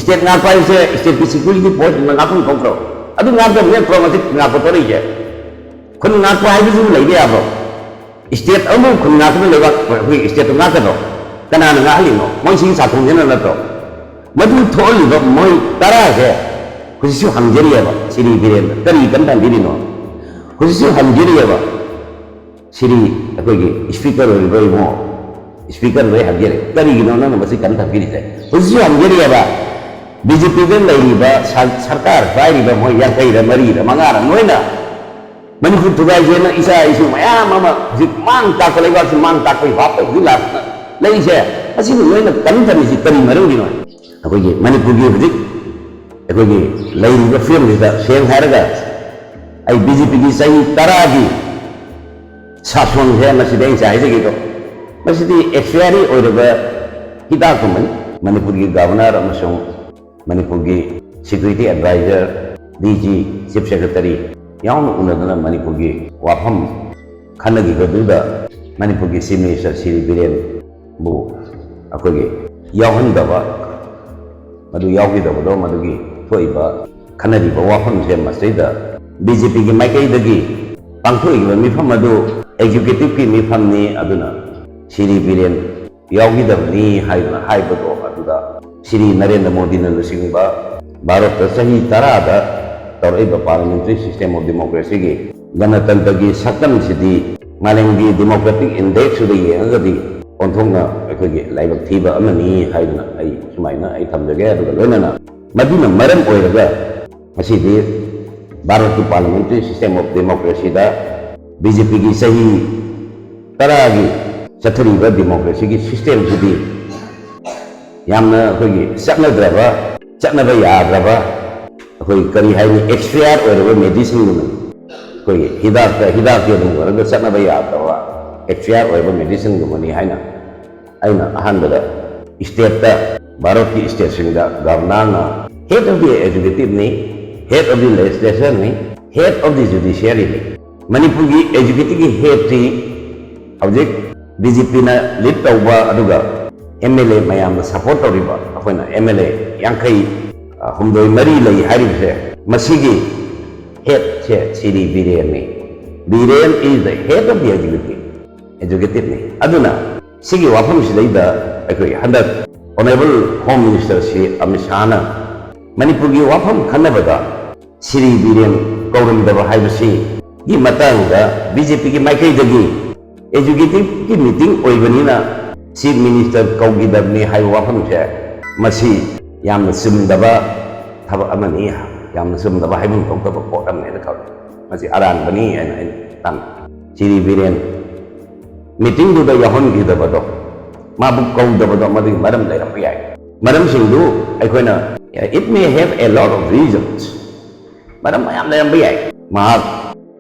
ꯁ꯭ꯇꯦꯠ ꯉꯥꯛꯄ ꯍꯥꯏꯁꯦ ꯁ꯭ꯇꯦꯠꯀꯤ ꯁꯦꯀ꯭ꯌꯨꯔꯤꯇꯤ ꯐꯣꯔꯁꯅ ꯉꯥꯛꯐꯝ ꯊꯣꯛꯇ꯭ꯔꯣ? ꯑꯗꯨ ꯉꯥꯛꯇꯕ ꯅꯠꯇ꯭ꯔꯣ ꯉꯁꯤ ꯉꯥꯛꯄ ꯊꯣꯛꯂꯛꯏꯁꯦ? ꯈꯨꯟ ꯉꯥꯛꯄ ꯍꯥꯏꯕꯁꯤꯕꯨ ꯂꯩꯕ ꯌꯥꯕ꯭ꯔꯣ? ꯁ꯭ꯇꯦꯠ ꯑꯃꯕꯨ ꯈꯨꯟ ꯉꯥꯛꯇꯅ ꯂꯩꯕꯥꯛ ꯑꯩꯈꯣꯏ ꯁ꯭ꯇꯦꯠꯇꯨ ꯉꯥꯛꯀꯗ꯭ꯔꯣ? ꯀꯅꯥꯅ ꯉꯥꯛꯍꯜꯂꯤꯅꯣ? ꯃꯣꯏ ꯁꯤꯒꯤ ꯆꯥꯛꯈꯨꯝꯁꯤꯅ ꯅꯠꯇ꯭ꯔꯣ? ꯃꯗꯨ ꯊꯣꯛꯍꯜꯂꯤꯕ ꯃꯣꯏ ꯇꯔꯥꯁꯦ ꯍꯧꯖꯤꯛꯁꯨ ꯍꯪꯖꯔꯤꯑꯕ ꯁꯤꯔꯤ ꯕꯤꯔꯦꯟꯗ ꯀꯔꯤ ꯀꯟꯅ ꯇꯝꯕꯤꯔꯤꯅꯣ? ꯍꯧꯖꯤꯛꯁꯨ ꯍꯪꯖꯔꯤꯑꯕ ꯁꯤꯔꯤ ꯑꯩꯈꯣꯏꯒꯤ ꯁ꯭ꯄꯤꯀꯔ ꯑꯣꯏꯔꯤꯕ ꯏꯕꯨꯡꯉꯣ, ꯁ꯭ꯄꯤꯀꯔꯗ ꯑꯩ ꯍꯪꯖꯔꯤ, ꯀꯔꯤꯒꯤꯅꯣ ꯅꯪꯅ ꯃꯁꯤ ꯀꯟꯅ ꯇꯝꯕꯤꯔꯤꯁꯦ? ꯍꯧꯖꯤꯛꯁꯨ ꯍꯪꯖꯔꯤꯑꯕ ꯕꯤ ꯖꯦ ꯄꯤꯗ ꯂꯩꯔꯤꯕ ꯁꯔ-, ꯁꯔꯀꯥꯔ ꯄꯥꯏꯔꯤꯕ ꯃꯣꯏ ꯌꯥꯡꯈꯩꯔ ꯃꯔꯤꯔ ꯃꯉꯥꯔ ꯅꯣꯏꯅ ꯃꯅꯤꯄꯨꯔ ꯊꯨꯒꯥꯏꯁꯦꯅ ꯏꯆꯥ ꯏꯁꯨ ꯃꯌꯥꯝ ꯑꯃ ꯍꯧꯖꯤꯛ ꯃꯥꯡ ꯇꯥꯛꯄ, ꯂꯩꯕꯥꯛꯁꯤ ꯃꯥꯡ ꯇꯥꯛꯄꯒꯤ ꯚꯥꯞꯇ ꯍꯧꯖꯤꯛ ꯂꯥꯛꯇꯅ ꯂꯩꯔꯤꯁꯦ, ꯑꯁꯤꯕꯨ ꯅꯣꯏꯅ ꯀꯟꯊꯔꯤꯁꯤ ꯀꯔꯤ ꯃꯔꯝꯒꯤꯅꯣ? ꯑꯩꯈꯣꯏꯒꯤ ꯃꯅꯤꯄꯨꯔꯒꯤ ꯍꯧꯖꯤꯛ ꯑꯩꯈꯣꯏꯒꯤ ꯂꯩꯔꯤꯕ ꯐꯤꯕꯝꯁꯤꯗ ꯁꯦꯡꯅ ꯍꯥꯏꯔꯒ ꯑꯩ ꯕꯤ ꯖꯦ ꯄꯤꯒꯤ ꯆꯍꯤ ꯇꯔꯥꯒꯤ ꯁꯥꯁꯣꯟꯁꯦ ꯃꯁꯤꯗ ꯑꯩ ꯉꯁꯥꯏ ꯍꯥꯏꯖꯈꯤꯗꯣ, ꯃꯁꯤꯗꯤ ꯑꯦꯛꯁꯄꯤꯌꯥꯔꯤ ꯑꯣꯏꯔꯕ ꯍꯤꯗꯥꯛꯀꯨꯝꯕꯅꯤ꯫ ꯃꯅꯤꯄꯨꯔꯒꯤ ꯒꯚꯔꯅꯔ ꯑꯃꯁꯨꯡ ꯃꯅꯤꯄꯨꯔꯒꯤ security adviser, D G, chief secretary ꯌꯥꯎꯅ ꯎꯅꯗꯨꯅ ꯃꯅꯤꯄꯨꯔꯒꯤ ꯋꯥꯐꯝ ꯈꯟꯅꯈꯤꯕꯗꯨꯗ ꯃꯅꯤꯄꯨꯔꯒꯤ ꯆꯤꯐ ꯃꯤꯅꯤꯁꯇꯔ ꯁꯤꯔꯤ ꯕꯤꯔꯦꯟꯕꯨ ꯑꯩꯈꯣꯏꯒꯤ ꯌꯥꯎꯍꯟꯗꯕ, ꯃꯗꯨ ꯌꯥꯎꯈꯤꯗꯕꯗꯣ ꯃꯗꯨꯒꯤ ꯊꯣꯛꯏꯕ ꯈꯟꯅꯔꯤꯕ ꯋꯥꯐꯝꯁꯦ ꯃꯁꯤꯗꯩꯗ ꯕꯤ ꯖꯦ ꯄꯤꯒꯤ ꯃꯥꯏꯀꯩꯗꯒꯤ ꯄꯥꯡꯊꯣꯛꯏꯕ ꯃꯤꯐꯝ ꯑꯗꯨ ꯑꯦꯛꯖꯤꯀ꯭ꯌꯨꯇꯤꯚꯀꯤ ꯃꯤꯐꯝꯅꯤ, ꯑꯗꯨꯅ ꯁꯤꯔꯤ ꯕꯤꯔꯦꯟ ꯌꯥꯎꯈꯤꯗꯕꯅꯤ ꯍꯥꯏꯗꯨꯅ ꯍꯥꯏꯕꯗꯣ ꯑꯗꯨꯗ ꯁꯤꯔꯤ ꯅꯔꯦꯟꯗ꯭ꯔ ꯃꯣꯗꯤꯅ ꯂꯨꯆꯤꯡꯕ ꯚꯥꯔꯠꯇ ꯆꯍꯤ ꯇꯔꯥꯗ ꯇꯧꯔꯛꯏꯕ parliamentary system of democracyꯒꯤ ꯒꯅꯇꯟꯇ꯭ꯔꯒꯤ ꯁꯛꯇꯝꯁꯤꯗꯤ ꯃꯥꯂꯦꯝꯒꯤ democratic indexꯁꯤꯗ ꯌꯦꯡꯉꯒꯗꯤ ꯑꯣꯟꯊꯣꯛꯅ ꯑꯩꯈꯣꯏꯒꯤ ꯂꯥꯏꯕꯛ ꯊꯤꯕ ꯑꯃꯅꯤ ꯍꯥꯏꯗꯨꯅ ꯑꯩ ꯁꯨꯃꯥꯏꯅ ꯑꯩ ꯊꯝꯖꯒꯦ꯫ ꯑꯗꯨꯒ ꯂꯣꯏꯅꯅ ꯃꯗꯨꯅ ꯃꯔꯝ ꯑꯣꯏꯔꯒ ꯉꯁꯤꯗꯤ ꯚꯥꯔꯠꯀꯤ parliamentary system of democracyꯗ BJPꯒꯤ ꯆꯍꯤ ꯇꯔꯥꯒꯤ ꯆꯠꯊꯔꯤꯕ democracyꯒꯤ systemꯁꯤꯗꯤ ꯌꯥꯝꯅ ꯑꯩꯈꯣꯏꯒꯤ ꯆꯠꯅꯗ꯭ꯔꯕ, ꯆꯠꯅꯕ ꯌꯥꯗ꯭ꯔꯕ, ꯑꯩꯈꯣꯏ ꯀꯔꯤ ꯍꯥꯏꯅꯤ, expire ꯑꯣꯏꯔꯕ medicineꯒꯨꯝꯕꯅꯤ꯫ ꯑꯩꯈꯣꯏꯒꯤ ꯍꯤꯗꯥꯛꯇ, ꯍꯤꯗꯥꯛꯇꯤ ꯑꯗꯨꯝ ꯑꯣꯏꯔꯒ ꯆꯠꯅꯕ ꯌꯥꯗ꯭ꯔꯕ expire ꯑꯣꯏꯔꯕ medicineꯒꯨꯝꯕꯅꯤ ꯍꯥꯏꯅ ꯑꯩꯅ ꯑꯍꯥꯟꯕꯗ stateꯇ, ꯚꯥꯔꯠꯀꯤ stateꯁꯤꯡꯗ governorꯅ head of the executiveꯅꯤ, head of the legislationꯅꯤ, head of the judiciaryꯅꯤ꯫ ꯃꯅꯤꯄꯨꯔꯒꯤ executiveꯒꯤ headꯇꯤ ꯍꯧꯖꯤꯛ BJPꯅ lead ꯇꯧꯕ, ꯑꯗꯨꯒ MLA ꯃꯌꯥꯝꯅ support ꯇꯧꯔꯤꯕ, ꯑꯩꯈꯣꯏꯅ MLA ꯌꯥꯡꯈꯩ ꯍꯨꯝꯗꯣꯏ ꯃꯔꯤ ꯂꯩ ꯍꯥꯏꯔꯤꯕꯁꯦ, ꯃꯁꯤꯒꯤ headꯁꯦ ꯁꯤꯔꯤ ꯕꯤꯔꯦꯟꯅꯤ꯫ Biren is the head of the executive, executiveꯅꯤ꯫ ꯑꯗꯨꯅ ꯁꯤꯒꯤ ꯋꯥꯐꯝꯁꯤꯗꯩꯗ ꯑꯩꯈꯣꯏ ꯍꯟꯗꯛ Honourable Home Minister Shri Amit ꯁꯥꯍꯅ ꯃꯅꯤꯄꯨꯔꯒꯤ ꯋꯥꯐꯝ ꯈꯟꯅꯕꯗ ꯁꯤꯔꯤ ꯕꯤꯔꯦꯟ ꯀꯧꯔꯝꯗꯕ ꯍꯥꯏꯕꯁꯤꯒꯤ ꯃꯇꯥꯡꯗ BJPꯒꯤ ꯃꯥꯏꯀꯩꯗꯒꯤ executiveꯀꯤ meeting ꯑꯣꯏꯕꯅꯤꯅ chief minister ꯀꯧꯈꯤꯗꯕꯅꯤ ꯍꯥꯏꯕ ꯋꯥꯐꯝꯁꯦ, ꯃꯁꯤ ꯌꯥꯝꯅ ꯆꯨꯝꯗꯕ ꯊꯕꯛ ꯑꯃꯅꯤ, ꯌꯥꯝꯅ ꯆꯨꯝꯗꯕ, ꯍꯥꯏꯐꯝ ꯊꯣꯛꯇꯕ ꯄꯣꯠ ꯑꯃꯅꯦꯅ ꯈꯜꯂꯤ꯫ ꯃꯁꯤ ꯑꯔꯥꯟꯕꯅꯤ ꯍꯥꯏꯅ ꯑꯩꯅ ꯇꯝꯃꯤ꯫ ꯁꯤꯔꯤ ꯕꯤꯔꯦꯟ meetingꯗꯨꯗ ꯌꯥꯎꯍꯟꯈꯤꯗꯕꯗꯣ, ꯃꯥꯕꯨ ꯀꯧꯗꯕꯗꯣ, ꯃꯗꯨꯒꯤ ꯃꯔꯝ ꯂꯩꯔꯝꯕ ꯌꯥꯏ꯫ ꯃꯔꯝꯁꯤꯡꯗꯨ ꯑꯩꯈꯣꯏꯅ, it may have a lot of reasons, ꯃꯔꯝ ꯃꯌꯥꯝ ꯂꯩꯔꯝꯕ ꯌꯥꯏ꯫ ꯃꯍꯥꯛ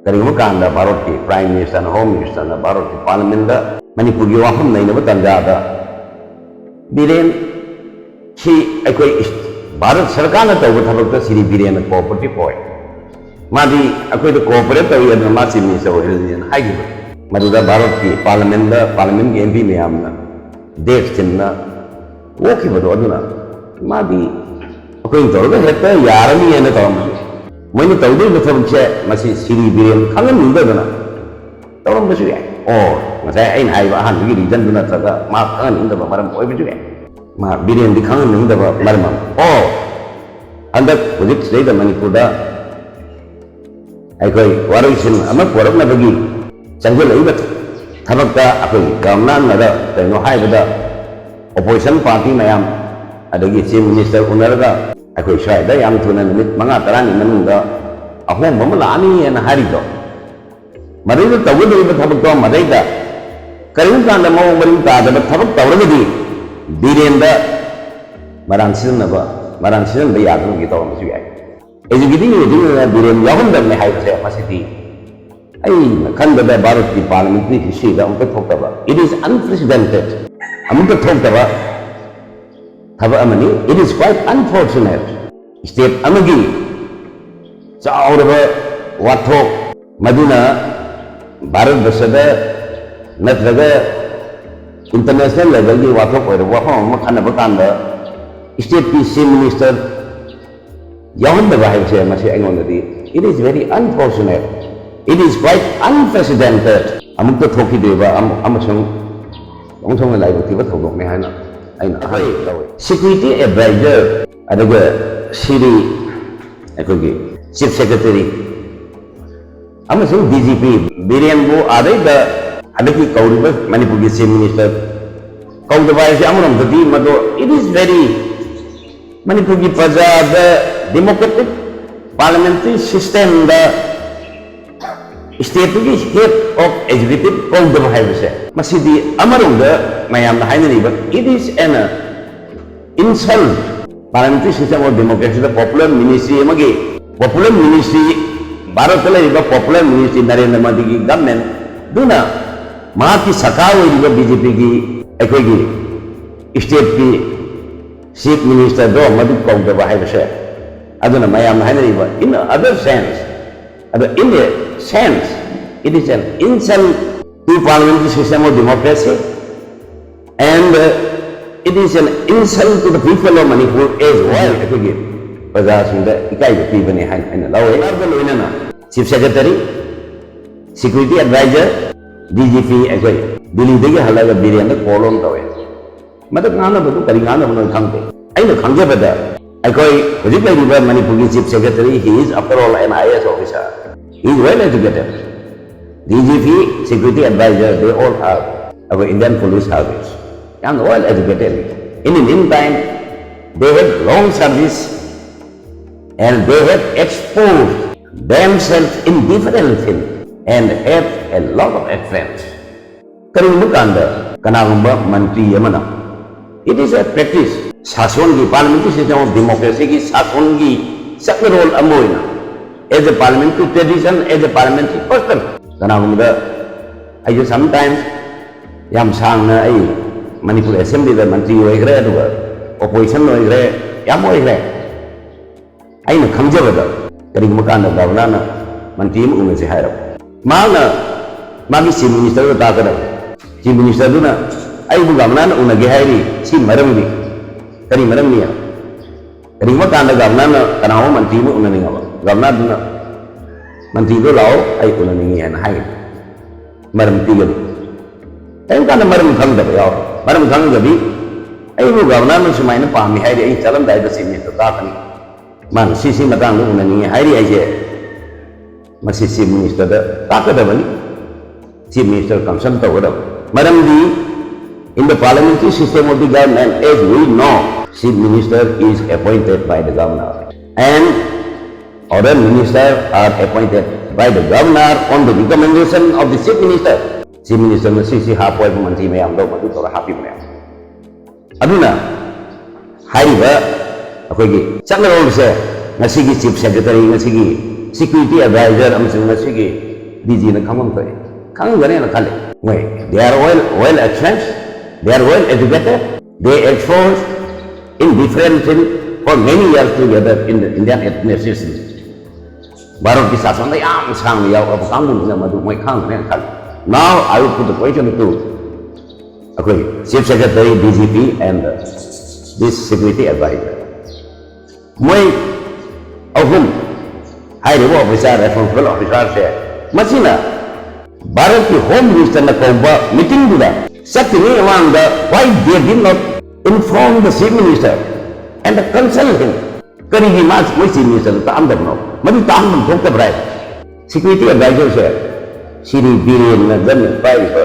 ꯀꯔꯤꯒꯨꯝꯕ ꯀꯥꯟꯗ ꯚꯥꯔꯠꯀꯤ prime ministerꯅ, home ministerꯅ ꯚꯥꯔꯠꯀꯤ parliamentꯗ ꯃꯅꯤꯄꯨꯔꯒꯤ ꯋꯥꯐꯝ ꯅꯩꯅꯕ ꯇꯥꯟꯖꯥꯗ ꯕꯤꯔꯦꯟ ꯁꯤ ꯑꯩꯈꯣꯏ ꯏꯁ-, ꯚꯥꯔꯠ ꯁꯔꯀꯥꯔꯅ ꯇꯧꯕ ꯊꯕꯛꯇ ꯁꯤꯔꯤ ꯕꯤꯔꯦꯟꯅ cooperative ꯑꯣꯏ꯫ ꯃꯥꯗꯤ ꯑꯩꯈꯣꯏꯗ cooperate ꯇꯧꯏ ꯑꯗꯨꯅ ꯃꯥ chief minister ꯑꯣꯏꯍꯜꯂꯤꯅ ꯍꯥꯏꯈꯤꯕ꯫ ꯃꯗꯨꯗ ꯚꯥꯔꯠꯀꯤ parliamentꯗ, parliamentꯀꯤ MP ꯃꯌꯥꯝꯅ desk ꯊꯤꯟꯅ ꯑꯣꯛꯈꯤꯕꯗꯣ, ꯑꯗꯨꯅ ꯃꯥꯗꯤ ꯑꯩꯈꯣꯏꯅ ꯇꯧꯔꯒ ꯍꯦꯛꯇ ꯌꯥꯔꯅꯤ ꯍꯥꯏꯅ ꯇꯧꯔꯝꯕꯁꯨ ꯌꯥꯏ꯫ ꯃꯣꯏꯅ ꯇꯧꯗꯣꯔꯤꯕ ꯊꯕꯛꯁꯦ ꯃꯁꯤ ꯁꯤꯔꯤ ꯕꯤꯔꯦꯟ ꯈꯪꯍꯟꯅꯤꯡꯗꯗꯅ ꯇꯧꯔꯝꯕꯁꯨ ꯌꯥꯏ꯫ ꯑꯣ, ꯉꯁꯥꯏ ꯑꯩꯅ ꯍꯥꯏꯕ ꯑꯍꯥꯟꯕꯒꯤ reasonꯗꯨ ꯅꯠꯇ꯭ꯔꯒ ꯃꯥ ꯈꯪꯍꯟꯅꯤꯡꯗꯕ ꯃꯔꯝ ꯑꯣꯏꯕꯁꯨ ꯌꯥꯏ꯫ ꯃꯥ ꯕꯤꯔꯦꯟꯗꯤ ꯈꯪꯍꯟꯅꯤꯡꯗꯕ ꯃꯔꯝ ꯑꯃ꯫ ꯑꯣ, ꯍꯟꯗꯛ ꯍꯧꯖꯤꯛ ꯁꯤꯗꯩꯗ ꯃꯅꯤꯄꯨꯔꯗ ꯑꯩꯈꯣꯏ ꯋꯥꯔꯣꯏꯁꯤꯟ ꯑꯃ ꯄꯨꯔꯛꯅꯕꯒꯤ ꯆꯪꯁꯤꯜꯂꯛꯏꯕ ꯊꯕꯛꯇ ꯑꯩꯈꯣꯏꯒꯤ ꯀꯔꯝꯅ ꯀꯩꯅꯣ ꯍꯥꯏꯕꯗ, ꯑꯣꯄꯣꯖꯤꯁꯟ ꯄꯥꯔꯇꯤ ꯃꯌꯥꯝ ꯑꯗꯒꯤ ꯆꯤꯐ ꯃꯤꯅꯤꯁꯇꯔ ꯎꯅꯔꯒ ꯑꯩꯈꯣꯏ ꯁ꯭ꯋꯥꯏꯗ ꯌꯥꯝ ꯊꯨꯅ ꯅꯨꯃꯤꯠ ꯃꯉꯥ ꯇꯔꯥꯅꯤ ꯃꯅꯨꯡꯗ ꯑꯍꯣꯡꯕ ꯑꯃ ꯂꯥꯛꯑꯅꯤ ꯍꯥꯏꯅ ꯍꯥꯏꯔꯤꯗꯣ, ꯃꯗꯩꯗ ꯇꯧꯒꯗꯧꯔꯤꯕ ꯊꯕꯛꯇꯣ ꯃꯗꯩꯗ ꯀꯔꯤꯒꯨꯝꯕ ꯀꯥꯟꯗ ꯃꯑꯣꯡ ꯃꯔꯤꯟ ꯇꯥꯗꯕ ꯊꯕꯛ ꯇꯧꯔꯒꯗꯤ ꯕꯤꯔꯦꯟꯗ ꯃꯔꯥꯟ ꯁꯤꯖꯤꯟꯅꯕ, ꯃꯔꯥꯟ ꯁꯤꯖꯤꯟꯅꯕ ꯌꯥꯗꯅꯕꯒꯤ ꯇꯧꯔꯝꯕꯁꯨ ꯌꯥꯏ꯫ ꯑꯦꯛꯖꯤꯀ꯭ꯌꯨꯇꯤꯚ ꯃꯤꯇꯤꯡꯗꯨꯗ ꯕꯤꯔꯦꯟ ꯌꯥꯎꯍꯟꯗꯕꯅꯤ ꯍꯥꯏꯕꯁꯦ ꯃꯁꯤꯗꯤ ꯑꯩꯅ ꯈꯟꯕꯗ ꯚꯥꯔꯠꯀꯤ ꯄꯥꯔꯂꯤꯌꯥꯃꯦꯟꯇꯔꯤ ꯍꯤꯁꯇ꯭ꯔꯤꯗ ꯑꯃꯨꯛꯇ ꯊꯣꯛꯇꯕ, it is unprecedented, ꯑꯃꯨꯛꯇ ꯊꯣꯛꯇꯕ ꯊꯕꯛ ꯑꯃꯅꯤ꯫ It is quite unfortunate꯫ State ꯑꯃꯒꯤ ꯆꯥꯎꯔꯕ ꯋꯥꯊꯣꯛ, ꯃꯗꯨꯅ ꯚꯥꯔꯠ ꯕꯔꯁꯗ ꯅꯠꯇ꯭ꯔꯒ ꯏꯟꯇꯔꯅꯦꯁꯅꯦꯜ ꯂꯦꯚꯦꯜꯒꯤ ꯋꯥꯊꯣꯛ ꯑꯣꯏꯔꯕ ꯋꯥꯐꯝ ꯑꯃ ꯈꯟꯅꯕ ꯀꯥꯟꯗ ꯁ꯭ꯇꯦꯠꯀꯤ ꯆꯤꯐ ꯃꯤꯅꯤꯁꯇꯔ ꯌꯥꯎꯍꯟꯗꯕ ꯍꯥꯏꯕꯁꯦ, ꯃꯁꯤ ꯑꯩꯉꯣꯟꯗꯗꯤ, it is very unfortunate, it is quite unprecedented꯫ ꯑꯃꯨꯛꯇ ꯊꯣꯛꯈꯤꯗ꯭ꯔꯤꯕ ꯑꯃ-, ꯑꯃꯁꯨꯡ ꯈꯣꯡꯊꯣꯡꯅ ꯂꯥꯏꯕꯛ ꯊꯤꯕ ꯊꯧꯗꯣꯛꯅꯤ ꯍꯥꯏꯅ ꯑꯩꯅ ꯑꯍꯥꯟꯕ ꯂꯧꯏ꯫ ꯁꯦꯀ꯭ꯌꯨꯔꯤꯇꯤ ꯑꯦꯗꯚꯥꯏꯖꯔ, ꯑꯗꯨꯒ ꯁꯤꯔꯤ ꯑꯩꯈꯣꯏꯒꯤ ꯆꯤꯐ ꯁꯦꯀ꯭ꯔꯦꯇꯔꯤ ꯑꯃꯁꯨꯡ ꯗꯤ ꯖꯤ ꯄꯤ ꯕꯤꯔꯦꯟꯕꯨ ꯑꯥꯗꯩꯗ ꯍꯟꯗꯛꯀꯤ ꯀꯧꯔꯤꯕ ꯃꯅꯤꯄꯨꯔꯒꯤ ꯆꯤꯐ ꯃꯤꯅꯤꯁꯇꯔ ꯀꯧꯗꯕ ꯍꯥꯏꯁꯦ, ꯑꯃꯔꯣꯝꯗꯗꯤ ꯃꯗꯣ, it is very, ꯃꯅꯤꯄꯨꯔꯒꯤ ꯄ꯭ꯔꯖꯥꯗ ꯗꯦꯃꯣꯀ꯭ꯔꯦꯇꯤꯛ ꯄꯥꯔꯂꯤꯌꯥꯃꯦꯟꯇꯔꯤ ꯁꯤꯁꯇꯦꯝꯗ ꯁ꯭ꯇꯦꯠꯇꯨꯒꯤ ꯍꯦꯗ ꯑꯣꯐ ꯑꯦꯛꯖꯤꯀ꯭ꯌꯨꯇꯤꯚ ꯀꯧꯗꯕ ꯍꯥꯏꯕꯁꯦ, ꯃꯁꯤꯗꯤ ꯑꯃꯔꯣꯝꯗ ꯃꯌꯥꯝꯅ ꯍꯥꯏꯅꯔꯤꯕ, it is an insult꯫ Parliamentary system of democracyꯗ ꯄꯣꯄꯨꯂꯔ ꯃꯤꯅꯤꯁꯇ꯭ꯔꯤ ꯑꯃꯒꯤ, ꯄꯣꯄꯨꯂꯔ ꯃꯤꯅꯤꯁꯇ꯭ꯔꯤ, ꯚꯥꯔꯠꯇ ꯂꯩꯔꯤꯕ ꯄꯣꯄꯨꯂꯔ ꯃꯤꯅꯤꯁꯇ꯭ꯔꯤ ꯅꯔꯦꯟꯗ꯭ꯔ ꯃꯣꯗꯤꯒꯤ ꯒꯚꯔꯟꯃꯦꯟꯠꯗꯨꯅ ꯃꯍꯥꯛꯀꯤ ꯁꯔꯀꯥꯔ ꯑꯣꯏꯔꯤꯕ ꯕꯤ ꯖꯦ ꯄꯤꯒꯤ ꯑꯩꯈꯣꯏꯒꯤ ꯁ꯭ꯇꯦꯠꯀꯤ ꯆꯤꯐ ꯃꯤꯅꯤꯁꯇꯔꯗꯣ ꯃꯗꯨ ꯀꯧꯗꯕ ꯍꯥꯏꯕꯁꯦ, ꯑꯗꯨꯅ ꯃꯌꯥꯝꯅ ꯍꯥꯏꯅꯔꯤꯕ, in other sense, ꯑꯗꯣ, in a sense, it is an insult to parliamentary system of democracy, and, uh, it is an insult to the people of Manipur as well꯫ ꯑꯩꯈꯣꯏꯒꯤ ꯄ꯭ꯔꯖꯥꯁꯤꯡꯗ ꯏꯀꯥꯏꯕ ꯄꯤꯕꯅꯤ ꯍꯥꯏꯅ ꯑꯩꯅ ꯂꯧꯋꯦ꯫ ꯂꯣꯏꯅꯅ chief secretary, security adviser, D G P ꯑꯩꯈꯣꯏ ꯗꯤꯜꯂꯤꯗꯒꯤ ꯍꯜꯂꯒ ꯕꯤꯔꯦꯟꯗ ꯀꯣꯜ ꯑꯃ ꯇꯧꯋꯦ꯫ ꯃꯗꯨ ꯉꯥꯡꯅꯕꯗꯨ ꯀꯔꯤ ꯉꯥꯡꯅꯕꯅꯣ ꯈꯪꯗꯦ꯫ ꯑꯩꯅ ꯈꯪꯖꯕꯗ, ꯑꯩꯈꯣꯏ ꯍꯧꯖꯤꯛ ꯂꯩꯔꯤꯕ ꯃꯅꯤꯄꯨꯔꯒꯤ chief secretary, he is after all an I A S officer, he is well educated꯫ D G P, security advisor, they all are our Indian police service. They are well educated. In the meantime, they have long service and they have exposed themselves in different fields and have a lot of experience. ꯀꯔꯤꯒꯨꯝꯕ ꯀꯥꯟꯗ ꯀꯅꯥꯒꯨꯝꯕ ꯃꯟꯇ꯭ꯔꯤ ꯑꯃꯅ, it is a practice, ꯁꯥꯁꯣꯟꯒꯤ, parliamentary system of democracy ꯒꯤ ꯁꯥꯁꯣꯟꯒꯤ ꯆꯠꯅꯔꯣꯜ ꯑꯃ ꯑꯣꯏꯅ, as a parliamentary tradition, as a parliamentary custom, ꯀꯅꯥꯒꯨꯝꯕꯗ ꯑꯩꯁꯨ sometimes ꯌꯥꯝ ꯁꯥꯡꯅ ꯑꯩ ꯃꯅꯤꯄꯨꯔ assembly ꯗ ꯃꯟꯇ꯭ꯔꯤ ꯑꯣꯏꯈ꯭ꯔꯦ, ꯑꯗꯨꯒ opposition ꯑꯣꯏꯈ꯭ꯔꯦ, ꯌꯥꯝ ꯑꯣꯏꯈ꯭ꯔꯦ꯫ ꯑꯩꯅ ꯈꯪꯖꯕꯗ, ꯀꯔꯤꯒꯨꯝꯕ ꯀꯥꯟꯗ ꯒꯚꯔꯅꯔꯅ ꯃꯟꯇ꯭ꯔꯤ ꯑꯃ ꯎꯅꯁꯦ ꯍꯥꯏꯔꯕ, ꯃꯍꯥꯛꯅ ꯃꯥꯒꯤ chief minister ꯗ ꯇꯥꯛꯀꯗꯕ꯫ Chief minister ꯗꯨꯅ ꯑꯩꯕꯨ ꯒꯚꯔꯅꯔꯅ ꯎꯅꯒꯦ ꯍꯥꯏꯔꯤ, ꯁꯤ ꯃꯔꯝꯗꯤ ꯀꯔꯤ ꯃꯔꯝꯅꯤ? ꯀꯔꯤꯒꯨꯝꯕ ꯀꯥꯟꯗ ꯒꯚꯔꯅꯔꯅ ꯀꯅꯥꯒꯨꯝꯕ ꯃꯟꯇ꯭ꯔꯤ ꯑꯃ ꯎꯅꯅꯤꯡꯉꯕ, ꯒꯚꯔꯅꯔꯗꯨꯅ, "ꯃꯟꯇ꯭ꯔꯤꯗꯣ ꯂꯥꯛꯑꯣ, ꯑꯩ ꯎꯅꯅꯤꯡꯉꯤ" ꯍꯥꯏꯅ ꯍꯥꯏꯒꯅꯤ, ꯃꯔꯝ ꯄꯤꯒꯅꯤ꯫ ꯀꯔꯤꯒꯨꯝꯕ ꯀꯥꯟꯗ ꯃꯔꯝ ꯈꯪꯗꯕ ꯌꯥꯎꯔꯦ꯫ ꯃꯔꯝ ꯈꯪꯗꯕꯤ, "ꯑꯩꯕꯨ ꯒꯚꯔꯅꯔꯅ ꯁꯨꯃꯥꯏꯅ ꯄꯥꯝꯃꯤ ꯍꯥꯏꯔꯤ, ꯑꯩ ꯆꯠꯂꯝꯗꯥꯏꯗ chief minister ꯇꯥꯛꯀꯅꯤ"꯫ ꯃꯥꯅ ꯁꯤ, ꯁꯤ ꯃꯇꯥꯡꯗ ꯎꯅꯅꯤꯡꯉꯤ ꯍꯥꯏꯔꯤ ꯍꯥꯏꯁꯦ, ꯃꯁꯤ chief minister ꯗ ꯇꯥꯛꯀꯗꯕꯅꯤ, chief minister consult ꯇꯧꯒꯗꯕ꯫ ꯃꯔꯝꯗꯤ, in the parliamentary system of the government, as we know, chief minister is appointed by the governor and other minister are appointed by the governor on the recommendation of the chief minister. Chief minister ꯅ ꯁꯤ, ꯁꯤ ꯍꯥꯞꯄꯣ ꯍꯥꯏꯕ ꯃꯟꯇ꯭ꯔꯤ ꯃꯌꯥꯝꯗꯣ ꯃꯗꯨ ꯇꯧꯔ ꯍꯥꯞꯄꯤꯕꯅꯦ꯫ ꯑꯗꯨꯅ ꯍꯥꯏꯔꯤꯕ ꯑꯩꯈꯣꯏꯒꯤ ꯆꯠꯅꯔꯣꯜꯁꯦ, ꯉꯁꯤꯒꯤ chief secretary, ꯉꯁꯤꯒꯤ security advisor ꯑꯃꯁꯨꯡ ꯉꯁꯤꯒꯤ D G ꯅ ꯈꯪꯐꯝ ꯊꯣꯛꯑꯦ, ꯈꯪꯒꯅꯦꯅ ꯈꯜꯂꯤ꯫ ꯃꯣꯏ, they are well, well experienced, they are well educated, they exposed in different field for many years together in the Indian administration. ꯚꯥꯔꯠꯀꯤ ꯁꯥꯁꯟꯗ ꯌꯥꯝ ꯁꯥꯡꯅ ꯌꯥꯎꯔꯕ ꯀꯥꯡꯕꯨꯅꯤꯅ ꯃꯗꯨ ꯃꯣꯏ ꯈꯪꯒꯅꯦꯅ ꯈꯜꯂꯤ꯫ Now I would put the question to ꯑꯩꯈꯣꯏ chief secretary, D G P and this security advisor, ꯃꯣꯏ ꯑꯍꯨꯝ, ꯍꯥꯏꯔꯤꯕ officer, responsible officer ꯁꯦ, ꯃꯁꯤꯅ ꯚꯥꯔꯠꯀꯤ home minister ꯅ ꯀꯧꯕ meeting ꯗꯨꯗ ꯆꯠꯇ꯭ꯔꯤꯉꯩ ꯃꯃꯥꯡꯗ why they did not inform the chief minister and consult him? ꯀꯔꯤꯒꯤ ꯃꯥ, ꯃꯣꯏ chief minister ꯗ ꯇꯥꯛꯑꯝꯗꯕꯅꯣ? ꯃꯗꯨ ꯇꯥꯛꯑꯝꯐꯝ ꯊꯣꯛꯇꯕ꯭ꯔꯥ ꯍꯥꯏ꯫ Security advisor ꯁꯦ ꯁꯤꯔꯤ ꯕꯤꯔꯦꯟꯅ ꯒꯃꯦꯟ ꯄꯥꯏꯔꯤꯕ,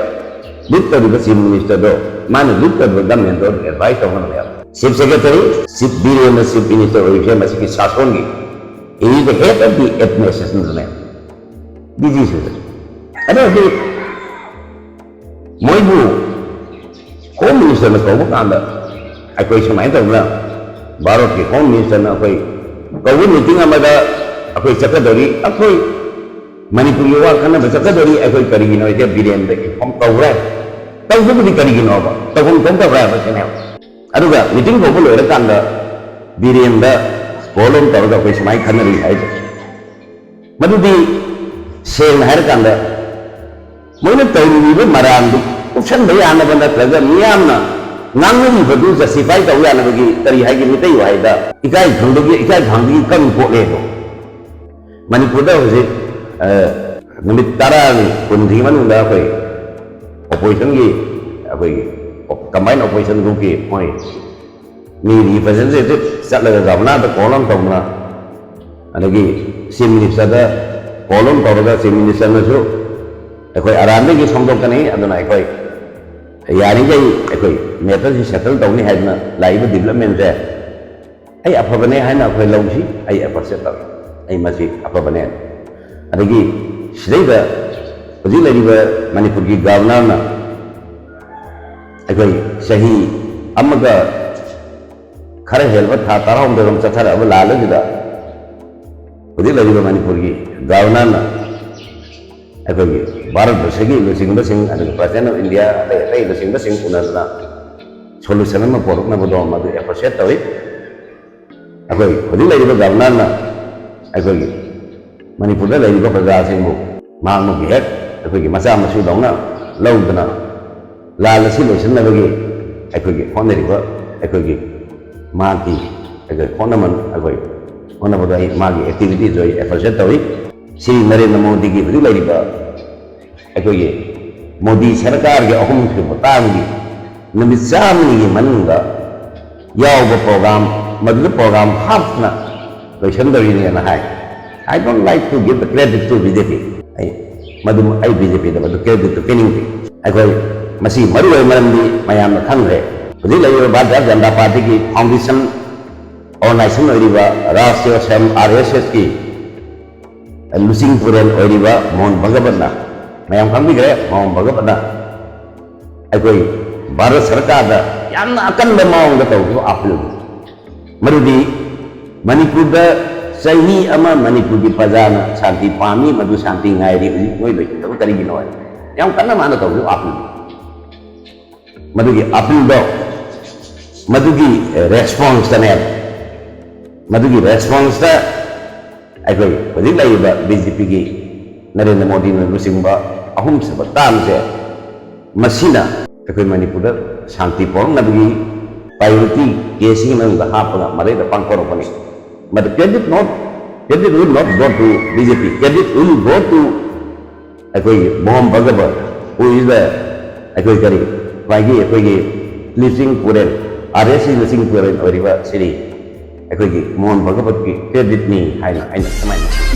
ꯂꯤꯗ ꯇꯧꯔꯤꯕ ꯆꯤꯐ ꯃꯤꯅꯤꯁꯇꯔꯗꯣ, ꯃꯥꯅ ꯂꯤꯗ ꯇꯧꯔꯤꯕ ꯒꯃꯦꯟꯗꯣ ꯑꯦꯗꯚꯥꯏꯁ ꯇꯧꯒꯗꯕꯅꯦꯕ꯫ ꯆꯤꯐ ꯁꯦꯀ꯭ꯔꯦꯇꯔꯤ, ꯆꯤꯐ ꯕꯤꯔꯦꯟꯅ ꯆꯤꯐ ꯃꯤꯅꯤꯁꯇꯔ ꯑꯣꯏꯔꯤꯁꯦ ꯃꯁꯤꯒꯤ ꯁꯥꯁꯣꯟꯒꯤ, he is the head of the administration ꯅꯦ, ꯗꯤ ꯖꯤ ꯁꯤꯗ꯫ ꯑꯗꯨ ꯍꯧꯖꯤꯛ ꯃꯣꯏꯕꯨ ꯍꯣꯝ ꯃꯤꯅꯤꯁꯇꯔꯅ ꯀꯧꯕ ꯀꯥꯟꯗ ꯑꯩꯈꯣꯏ ꯁꯨꯃꯥꯏꯅ ꯇꯧꯗꯅ, ꯚꯥꯔꯠꯀꯤ ꯍꯣꯝ ꯃꯤꯅꯤꯁꯇꯔꯅ ꯑꯩꯈꯣꯏ ꯀꯧꯕ ꯃꯤꯇꯤꯡ ꯑꯃꯗ ꯑꯩꯈꯣꯏ ꯆꯠꯀꯗꯧꯔꯤ, ꯑꯩꯈꯣꯏ ꯃꯅꯤꯄꯨꯔꯒꯤ ꯋꯥ ꯈꯟꯅꯕ ꯆꯠꯀꯗꯧꯔꯤ, ꯑꯩꯈꯣꯏ ꯀꯔꯤꯒꯤꯅꯣ ꯍꯥꯏꯁꯦ ꯕꯤꯔꯦꯟꯗ ꯏꯟꯐꯣꯔꯝ ꯇꯧꯈ꯭ꯔꯦ꯫ ꯇꯧꯕꯕꯨꯗꯤ ꯀꯔꯤꯒꯤꯅꯣꯕ? ꯇꯧꯐꯝ ꯊꯣꯛꯇꯕ꯭ꯔꯥ ꯍꯥꯏꯕ ꯁꯤꯅꯦꯕ꯫ ꯑꯗꯨꯒ ꯃꯤꯇꯤꯡ ꯀꯧꯕ ꯂꯣꯏꯔꯀꯥꯟꯗ ꯕꯤꯔꯦꯟꯗ ꯀꯣꯜ ꯑꯃ ꯇꯧꯔꯒ ꯑꯩꯈꯣꯏ ꯁꯨꯃꯥꯏꯅ ꯈꯟꯅꯔꯤ ꯍꯥꯏꯗꯣ, ꯃꯗꯨꯗꯤ ꯁꯦꯡꯅ ꯍꯥꯏꯔꯀꯥꯟꯗ ꯃꯣꯏꯅ ꯇꯧꯔꯤꯕ ꯃꯔꯥꯟꯗꯨ ꯀꯨꯞꯁꯟꯕ ꯌꯥꯅꯕ ꯅꯠꯇ꯭ꯔꯒ ꯃꯤꯌꯥꯝꯅ ꯉꯥꯡꯅꯔꯤꯕꯗꯨ ꯖꯁꯇꯤꯐꯥꯏ ꯇꯧ ꯌꯥꯅꯕꯒꯤ, ꯀꯔꯤ ꯍꯥꯏꯒꯦ, ꯃꯤꯇꯩ ꯋꯥꯍꯩꯗ ꯏꯀꯥꯏ ꯈꯪꯕꯒꯤ, ꯏꯀꯥꯏ ꯈꯪꯕꯒꯤ ꯀꯔꯤ ꯄꯣꯛꯂꯦ ꯑꯗꯣ? ꯃꯅꯤꯄꯨꯔꯗ ꯍꯧꯖꯤꯛ, ꯑ, ꯅꯨꯃꯤꯠ ꯇꯔꯥꯅꯤ, ꯀꯨꯟꯁꯤꯒꯤ ꯃꯅꯨꯡꯗ ꯑꯩꯈꯣꯏ ꯑꯣꯄꯣꯖꯤꯁꯟꯒꯤ, ꯑꯩꯈꯣꯏꯒꯤ ꯀꯝꯕꯥꯏꯟ ꯑꯣꯄꯣꯖꯤꯁꯟ ꯒ꯭ꯔꯨꯞꯀꯤ ꯃꯣꯏ ꯃꯤ ꯔꯤꯄ꯭ꯔꯖꯦꯟꯇꯦꯇꯤꯚ ꯆꯠꯂꯒ ꯒꯚꯔꯅꯔꯗ ꯀꯣꯜ ꯑꯃ ꯇꯧꯗꯅ, ꯑꯗꯒꯤ ꯆꯤꯐ ꯃꯤꯅꯤꯁꯇꯔꯗ ꯀꯣꯜ ꯑꯃ ꯇꯧꯔꯒ ꯆꯤꯐ ꯃꯤꯅꯤꯁꯇꯔꯅꯁꯨ ꯑꯩꯈꯣꯏ ꯑꯔꯥꯟꯕꯒꯤ ꯁꯣꯝꯗꯣꯛꯀꯅꯤ, ꯑꯗꯨꯅ ꯑꯩꯈꯣꯏ ꯌꯥꯔꯤꯈꯩ ꯑꯩꯈꯣꯏ ꯃꯦꯇꯔꯁꯤ ꯁꯦꯇꯜ ꯇꯧꯅꯤ ꯍꯥꯏꯗꯅ ꯂꯥꯛꯏꯕ ꯗꯤꯕꯂꯞꯃꯦꯟꯁꯦ ꯑꯩ ꯑꯐꯕꯅꯦ ꯍꯥꯏꯅ ꯑꯩꯈꯣꯏ ꯂꯧꯁꯤ, ꯑꯩ ꯑꯦꯄ꯭ꯔꯤꯁꯤꯌꯦꯠ ꯇꯧꯏ, ꯑꯩ ꯃꯁꯤ ꯑꯐꯕꯅꯦ꯫ ꯑꯗꯒꯤ ꯁꯤꯗꯩꯗ ꯍꯧꯖꯤꯛ ꯂꯩꯔꯤꯕ ꯃꯅꯤꯄꯨꯔꯒꯤ ꯒꯚꯔꯅꯔꯅ ꯑꯩꯈꯣꯏ ꯆꯍꯤ ꯑꯃꯒ ꯈꯔ ꯍꯦꯜꯂꯕ ꯊꯥ ꯇꯔꯥꯍꯨꯝꯗꯣꯏꯔꯣꯝ ꯆꯠꯊꯔꯛꯑꯕ ꯂꯥꯜ ꯑꯁꯤꯗ ꯍꯧꯖꯤꯛ ꯂꯩꯔꯤꯕ ꯃꯅꯤꯄꯨꯔꯒꯤ ꯒꯚꯔꯅꯔꯅ ꯑꯩꯈꯣꯏꯒꯤ ꯚꯥꯔꯠ ꯕꯔꯁꯒꯤ ꯂꯨꯆꯤꯡꯕꯁꯤꯡ, ꯑꯗꯨꯒ ꯄ꯭ꯔꯁꯤꯗꯦꯟ ꯑꯣꯐ ꯏꯟꯗꯤꯌꯥ, ꯑꯇꯩ ꯑꯇꯩ ꯂꯨꯆꯤꯡꯕꯁꯤꯡ ꯎꯅꯗꯅ ꯁꯣꯂꯨꯁꯟ ꯑꯃ ꯄꯨꯔꯛꯅꯕꯗꯣ ꯃꯗꯨ ꯑꯦꯄ꯭ꯔꯤꯁꯤꯌꯦꯠ ꯇꯧꯏ꯫ ꯑꯩꯈꯣꯏ ꯍꯧꯖꯤꯛ ꯂꯩꯔꯤꯕ ꯒꯚꯔꯅꯔꯅ ꯑꯩꯈꯣꯏꯒꯤ ꯃꯅꯤꯄꯨꯔꯗ ꯂꯩꯔꯤꯕ ꯄ꯭ꯔꯖꯥꯁꯤꯡꯕꯨ ꯃꯍꯥꯛꯃꯛꯀꯤ ꯍꯦꯛ ꯑꯩꯈꯣꯏꯒꯤ ꯃꯆꯥ ꯃꯁꯨꯗꯧꯅ ꯂꯧꯗꯅ ꯂꯥꯜ ꯑꯁꯤ ꯂꯣꯏꯁꯤꯟꯅꯕꯒꯤ ꯑꯩꯈꯣꯏꯒꯤ ꯍꯣꯠꯅꯔꯤꯕ, ꯑꯩꯈꯣꯏꯒꯤ ꯃꯍꯥꯛꯀꯤ ꯑꯩꯈꯣꯏ ꯍꯣꯠꯅꯃꯟ-, ꯑꯩꯈꯣꯏ ꯍꯣꯠꯅꯕꯗꯣ ꯑꯩ, ꯃꯥꯒꯤ ꯑꯦꯛꯇꯤꯚꯤꯇꯤꯁꯇꯣ ꯑꯩ ꯑꯦꯄ꯭ꯔꯤꯁꯤꯌꯦꯠ ꯇꯧꯏ꯫ ꯁ꯭ꯔꯤ ꯅꯔꯦꯟꯗ꯭ꯔ ꯃꯣꯗꯤꯒꯤ ꯍꯧꯖꯤꯛ ꯂꯩꯔꯤꯕ ꯑꯩꯈꯣꯏꯒꯤ ꯃꯣꯗꯤ ꯁꯔꯀꯥꯔꯒꯤ ꯑꯍꯨꯝꯁꯨꯕ ꯇꯥꯝꯒꯤ ꯅꯨꯃꯤꯠ ꯆꯥꯝꯃꯅꯤꯒꯤ ꯃꯅꯨꯡꯗ ꯌꯥꯎꯕ ꯄ꯭ꯔꯣꯒ꯭ꯔꯥꯝ, ꯃꯗꯨꯗ ꯄ꯭ꯔꯣꯒ꯭ꯔꯥꯝ ꯍꯥꯞꯇꯅ ꯂꯣꯏꯁꯤꯟꯗꯧꯔꯤꯅꯦꯅ ꯍꯥꯏ꯫ I don't like to give the credit to B J P. ꯑꯩ ꯃꯗꯨ ꯑꯩ ꯕꯤ ꯖꯦ ꯄꯤꯗ ꯃꯗꯨ ꯀ꯭ꯔꯦꯗꯤꯠꯇꯨ ꯄꯤꯅꯤꯡꯗꯦ꯫ ꯑꯩꯈꯣꯏ ꯃꯁꯤ ꯃꯔꯨ ꯑꯣꯏꯕ ꯃꯔꯝꯗꯤ ꯃꯌꯥꯝꯅ ꯈꯪꯈ꯭ꯔꯦ, ꯍꯧꯖꯤꯛ ꯂꯩꯔꯤꯕ ꯚꯥꯔꯇꯤꯌ ꯖꯅꯇꯥ ꯄꯥꯔꯇꯤꯒꯤ ꯐꯥꯎꯟꯗꯦꯁꯟ ꯑꯣꯔꯒꯅꯥꯏꯖꯦꯁꯟ ꯑꯣꯏꯔꯤꯕ ꯔꯥꯁꯇ꯭ꯔꯤꯌ ꯁ꯭ꯋꯌꯝ, ꯑꯥꯔ ꯑꯦꯁ ꯑꯦꯁꯀꯤ ꯂꯨꯆꯤꯡ ꯄꯨꯔꯦꯜ ꯑꯣꯏꯔꯤꯕ ꯃꯣꯍꯟ ꯚꯒꯕꯠꯅ, ꯃꯌꯥꯝ ꯈꯪꯕꯤꯈ꯭ꯔꯦ, ꯃꯣꯍꯟ ꯚꯒꯕꯠꯅ ꯑꯩꯈꯣꯏ ꯚꯥꯔꯠ ꯁꯔꯀꯥꯔꯗ ꯌꯥꯝꯅ ꯑꯀꯟꯕ ꯃꯑꯣꯡꯗ ꯇꯧꯈꯤꯕ ꯑꯥꯄꯤꯜꯗꯨ, ꯃꯗꯨꯗꯤ ꯃꯅꯤꯄꯨꯔꯗ ꯆꯍꯤ ꯑꯃ ꯃꯅꯤꯄꯨꯔꯒꯤ ꯄ꯭ꯔꯖꯥꯅ ꯁꯥꯟꯇꯤ ꯄꯥꯝꯃꯤ, ꯃꯗꯨ ꯁꯥꯟꯇꯤ ꯉꯥꯏꯔꯤ, ꯍꯧꯖꯤꯛ ꯅꯣꯏ ꯂꯣꯏꯁꯤꯟꯗꯕ ꯀꯔꯤꯒꯤꯅꯣ ꯍꯥꯏꯅ ꯌꯥꯝ ꯀꯟꯅ ꯃꯥꯅ ꯇꯧꯈꯤꯕ ꯑꯥꯄꯤꯜꯗꯨ꯫ ꯃꯗꯨꯒꯤ ꯑꯥꯄꯤꯜꯗꯣ, ꯃꯗꯨꯒꯤ ꯔꯦꯁꯄꯣꯟꯁꯇꯅꯦꯕ, ꯃꯗꯨꯒꯤ ꯔꯦꯁꯄꯣꯟꯁꯇ ꯑꯩꯈꯣꯏ ꯍꯧꯖꯤꯛ ꯂꯩꯔꯤꯕ ꯕꯤ ꯖꯦ ꯄꯤꯒꯤ ꯅꯔꯦꯟꯗ꯭ꯔ ꯃꯣꯗꯤꯅ ꯂꯨꯆꯤꯡꯕ ꯑꯍꯨꯝꯁꯨꯕ ꯇꯥꯝꯁꯦ, ꯃꯁꯤꯅ ꯑꯩꯈꯣꯏ ꯃꯅꯤꯄꯨꯔꯗ ꯁꯥꯟꯇꯤ ꯄꯨꯔꯛꯅꯕꯒꯤ ꯄ꯭ꯔꯥꯏꯌꯣꯔꯤꯇꯤ ꯀꯦꯁꯁꯤꯒꯤ ꯃꯅꯨꯡꯗ ꯍꯥꯞꯄꯒ ꯃꯗꯩꯗ ꯄꯥꯡꯊꯣꯔꯛꯄꯅꯤ꯫ But credit not, credit will not go to B J P, credit will go to ꯑꯩꯈꯣꯏꯒꯤ Mohan Bhagavat, who is the, ꯑꯩꯈꯣꯏ ꯀꯔꯤ, ꯈ꯭ꯋꯥꯏꯒꯤ ꯑꯩꯈꯣꯏꯒꯤ ꯂꯨꯆꯤꯡ ꯄꯨꯔꯦꯜ, ꯑꯥꯔ ꯑꯦꯁ ꯁꯤ ꯂꯨꯆꯤꯡ ꯄꯨꯔꯦꯜ ꯑꯣꯏꯔꯤꯕ ꯁꯤꯔꯤ ꯑꯩꯈꯣꯏꯒꯤ ꯃꯣꯍꯟ ꯚꯒꯕꯠꯀꯤ ꯀ꯭ꯔꯦꯗꯤꯠꯅꯤ ꯍꯥꯏꯅ ꯑꯩꯅ ꯁꯨꯃꯥꯏꯅ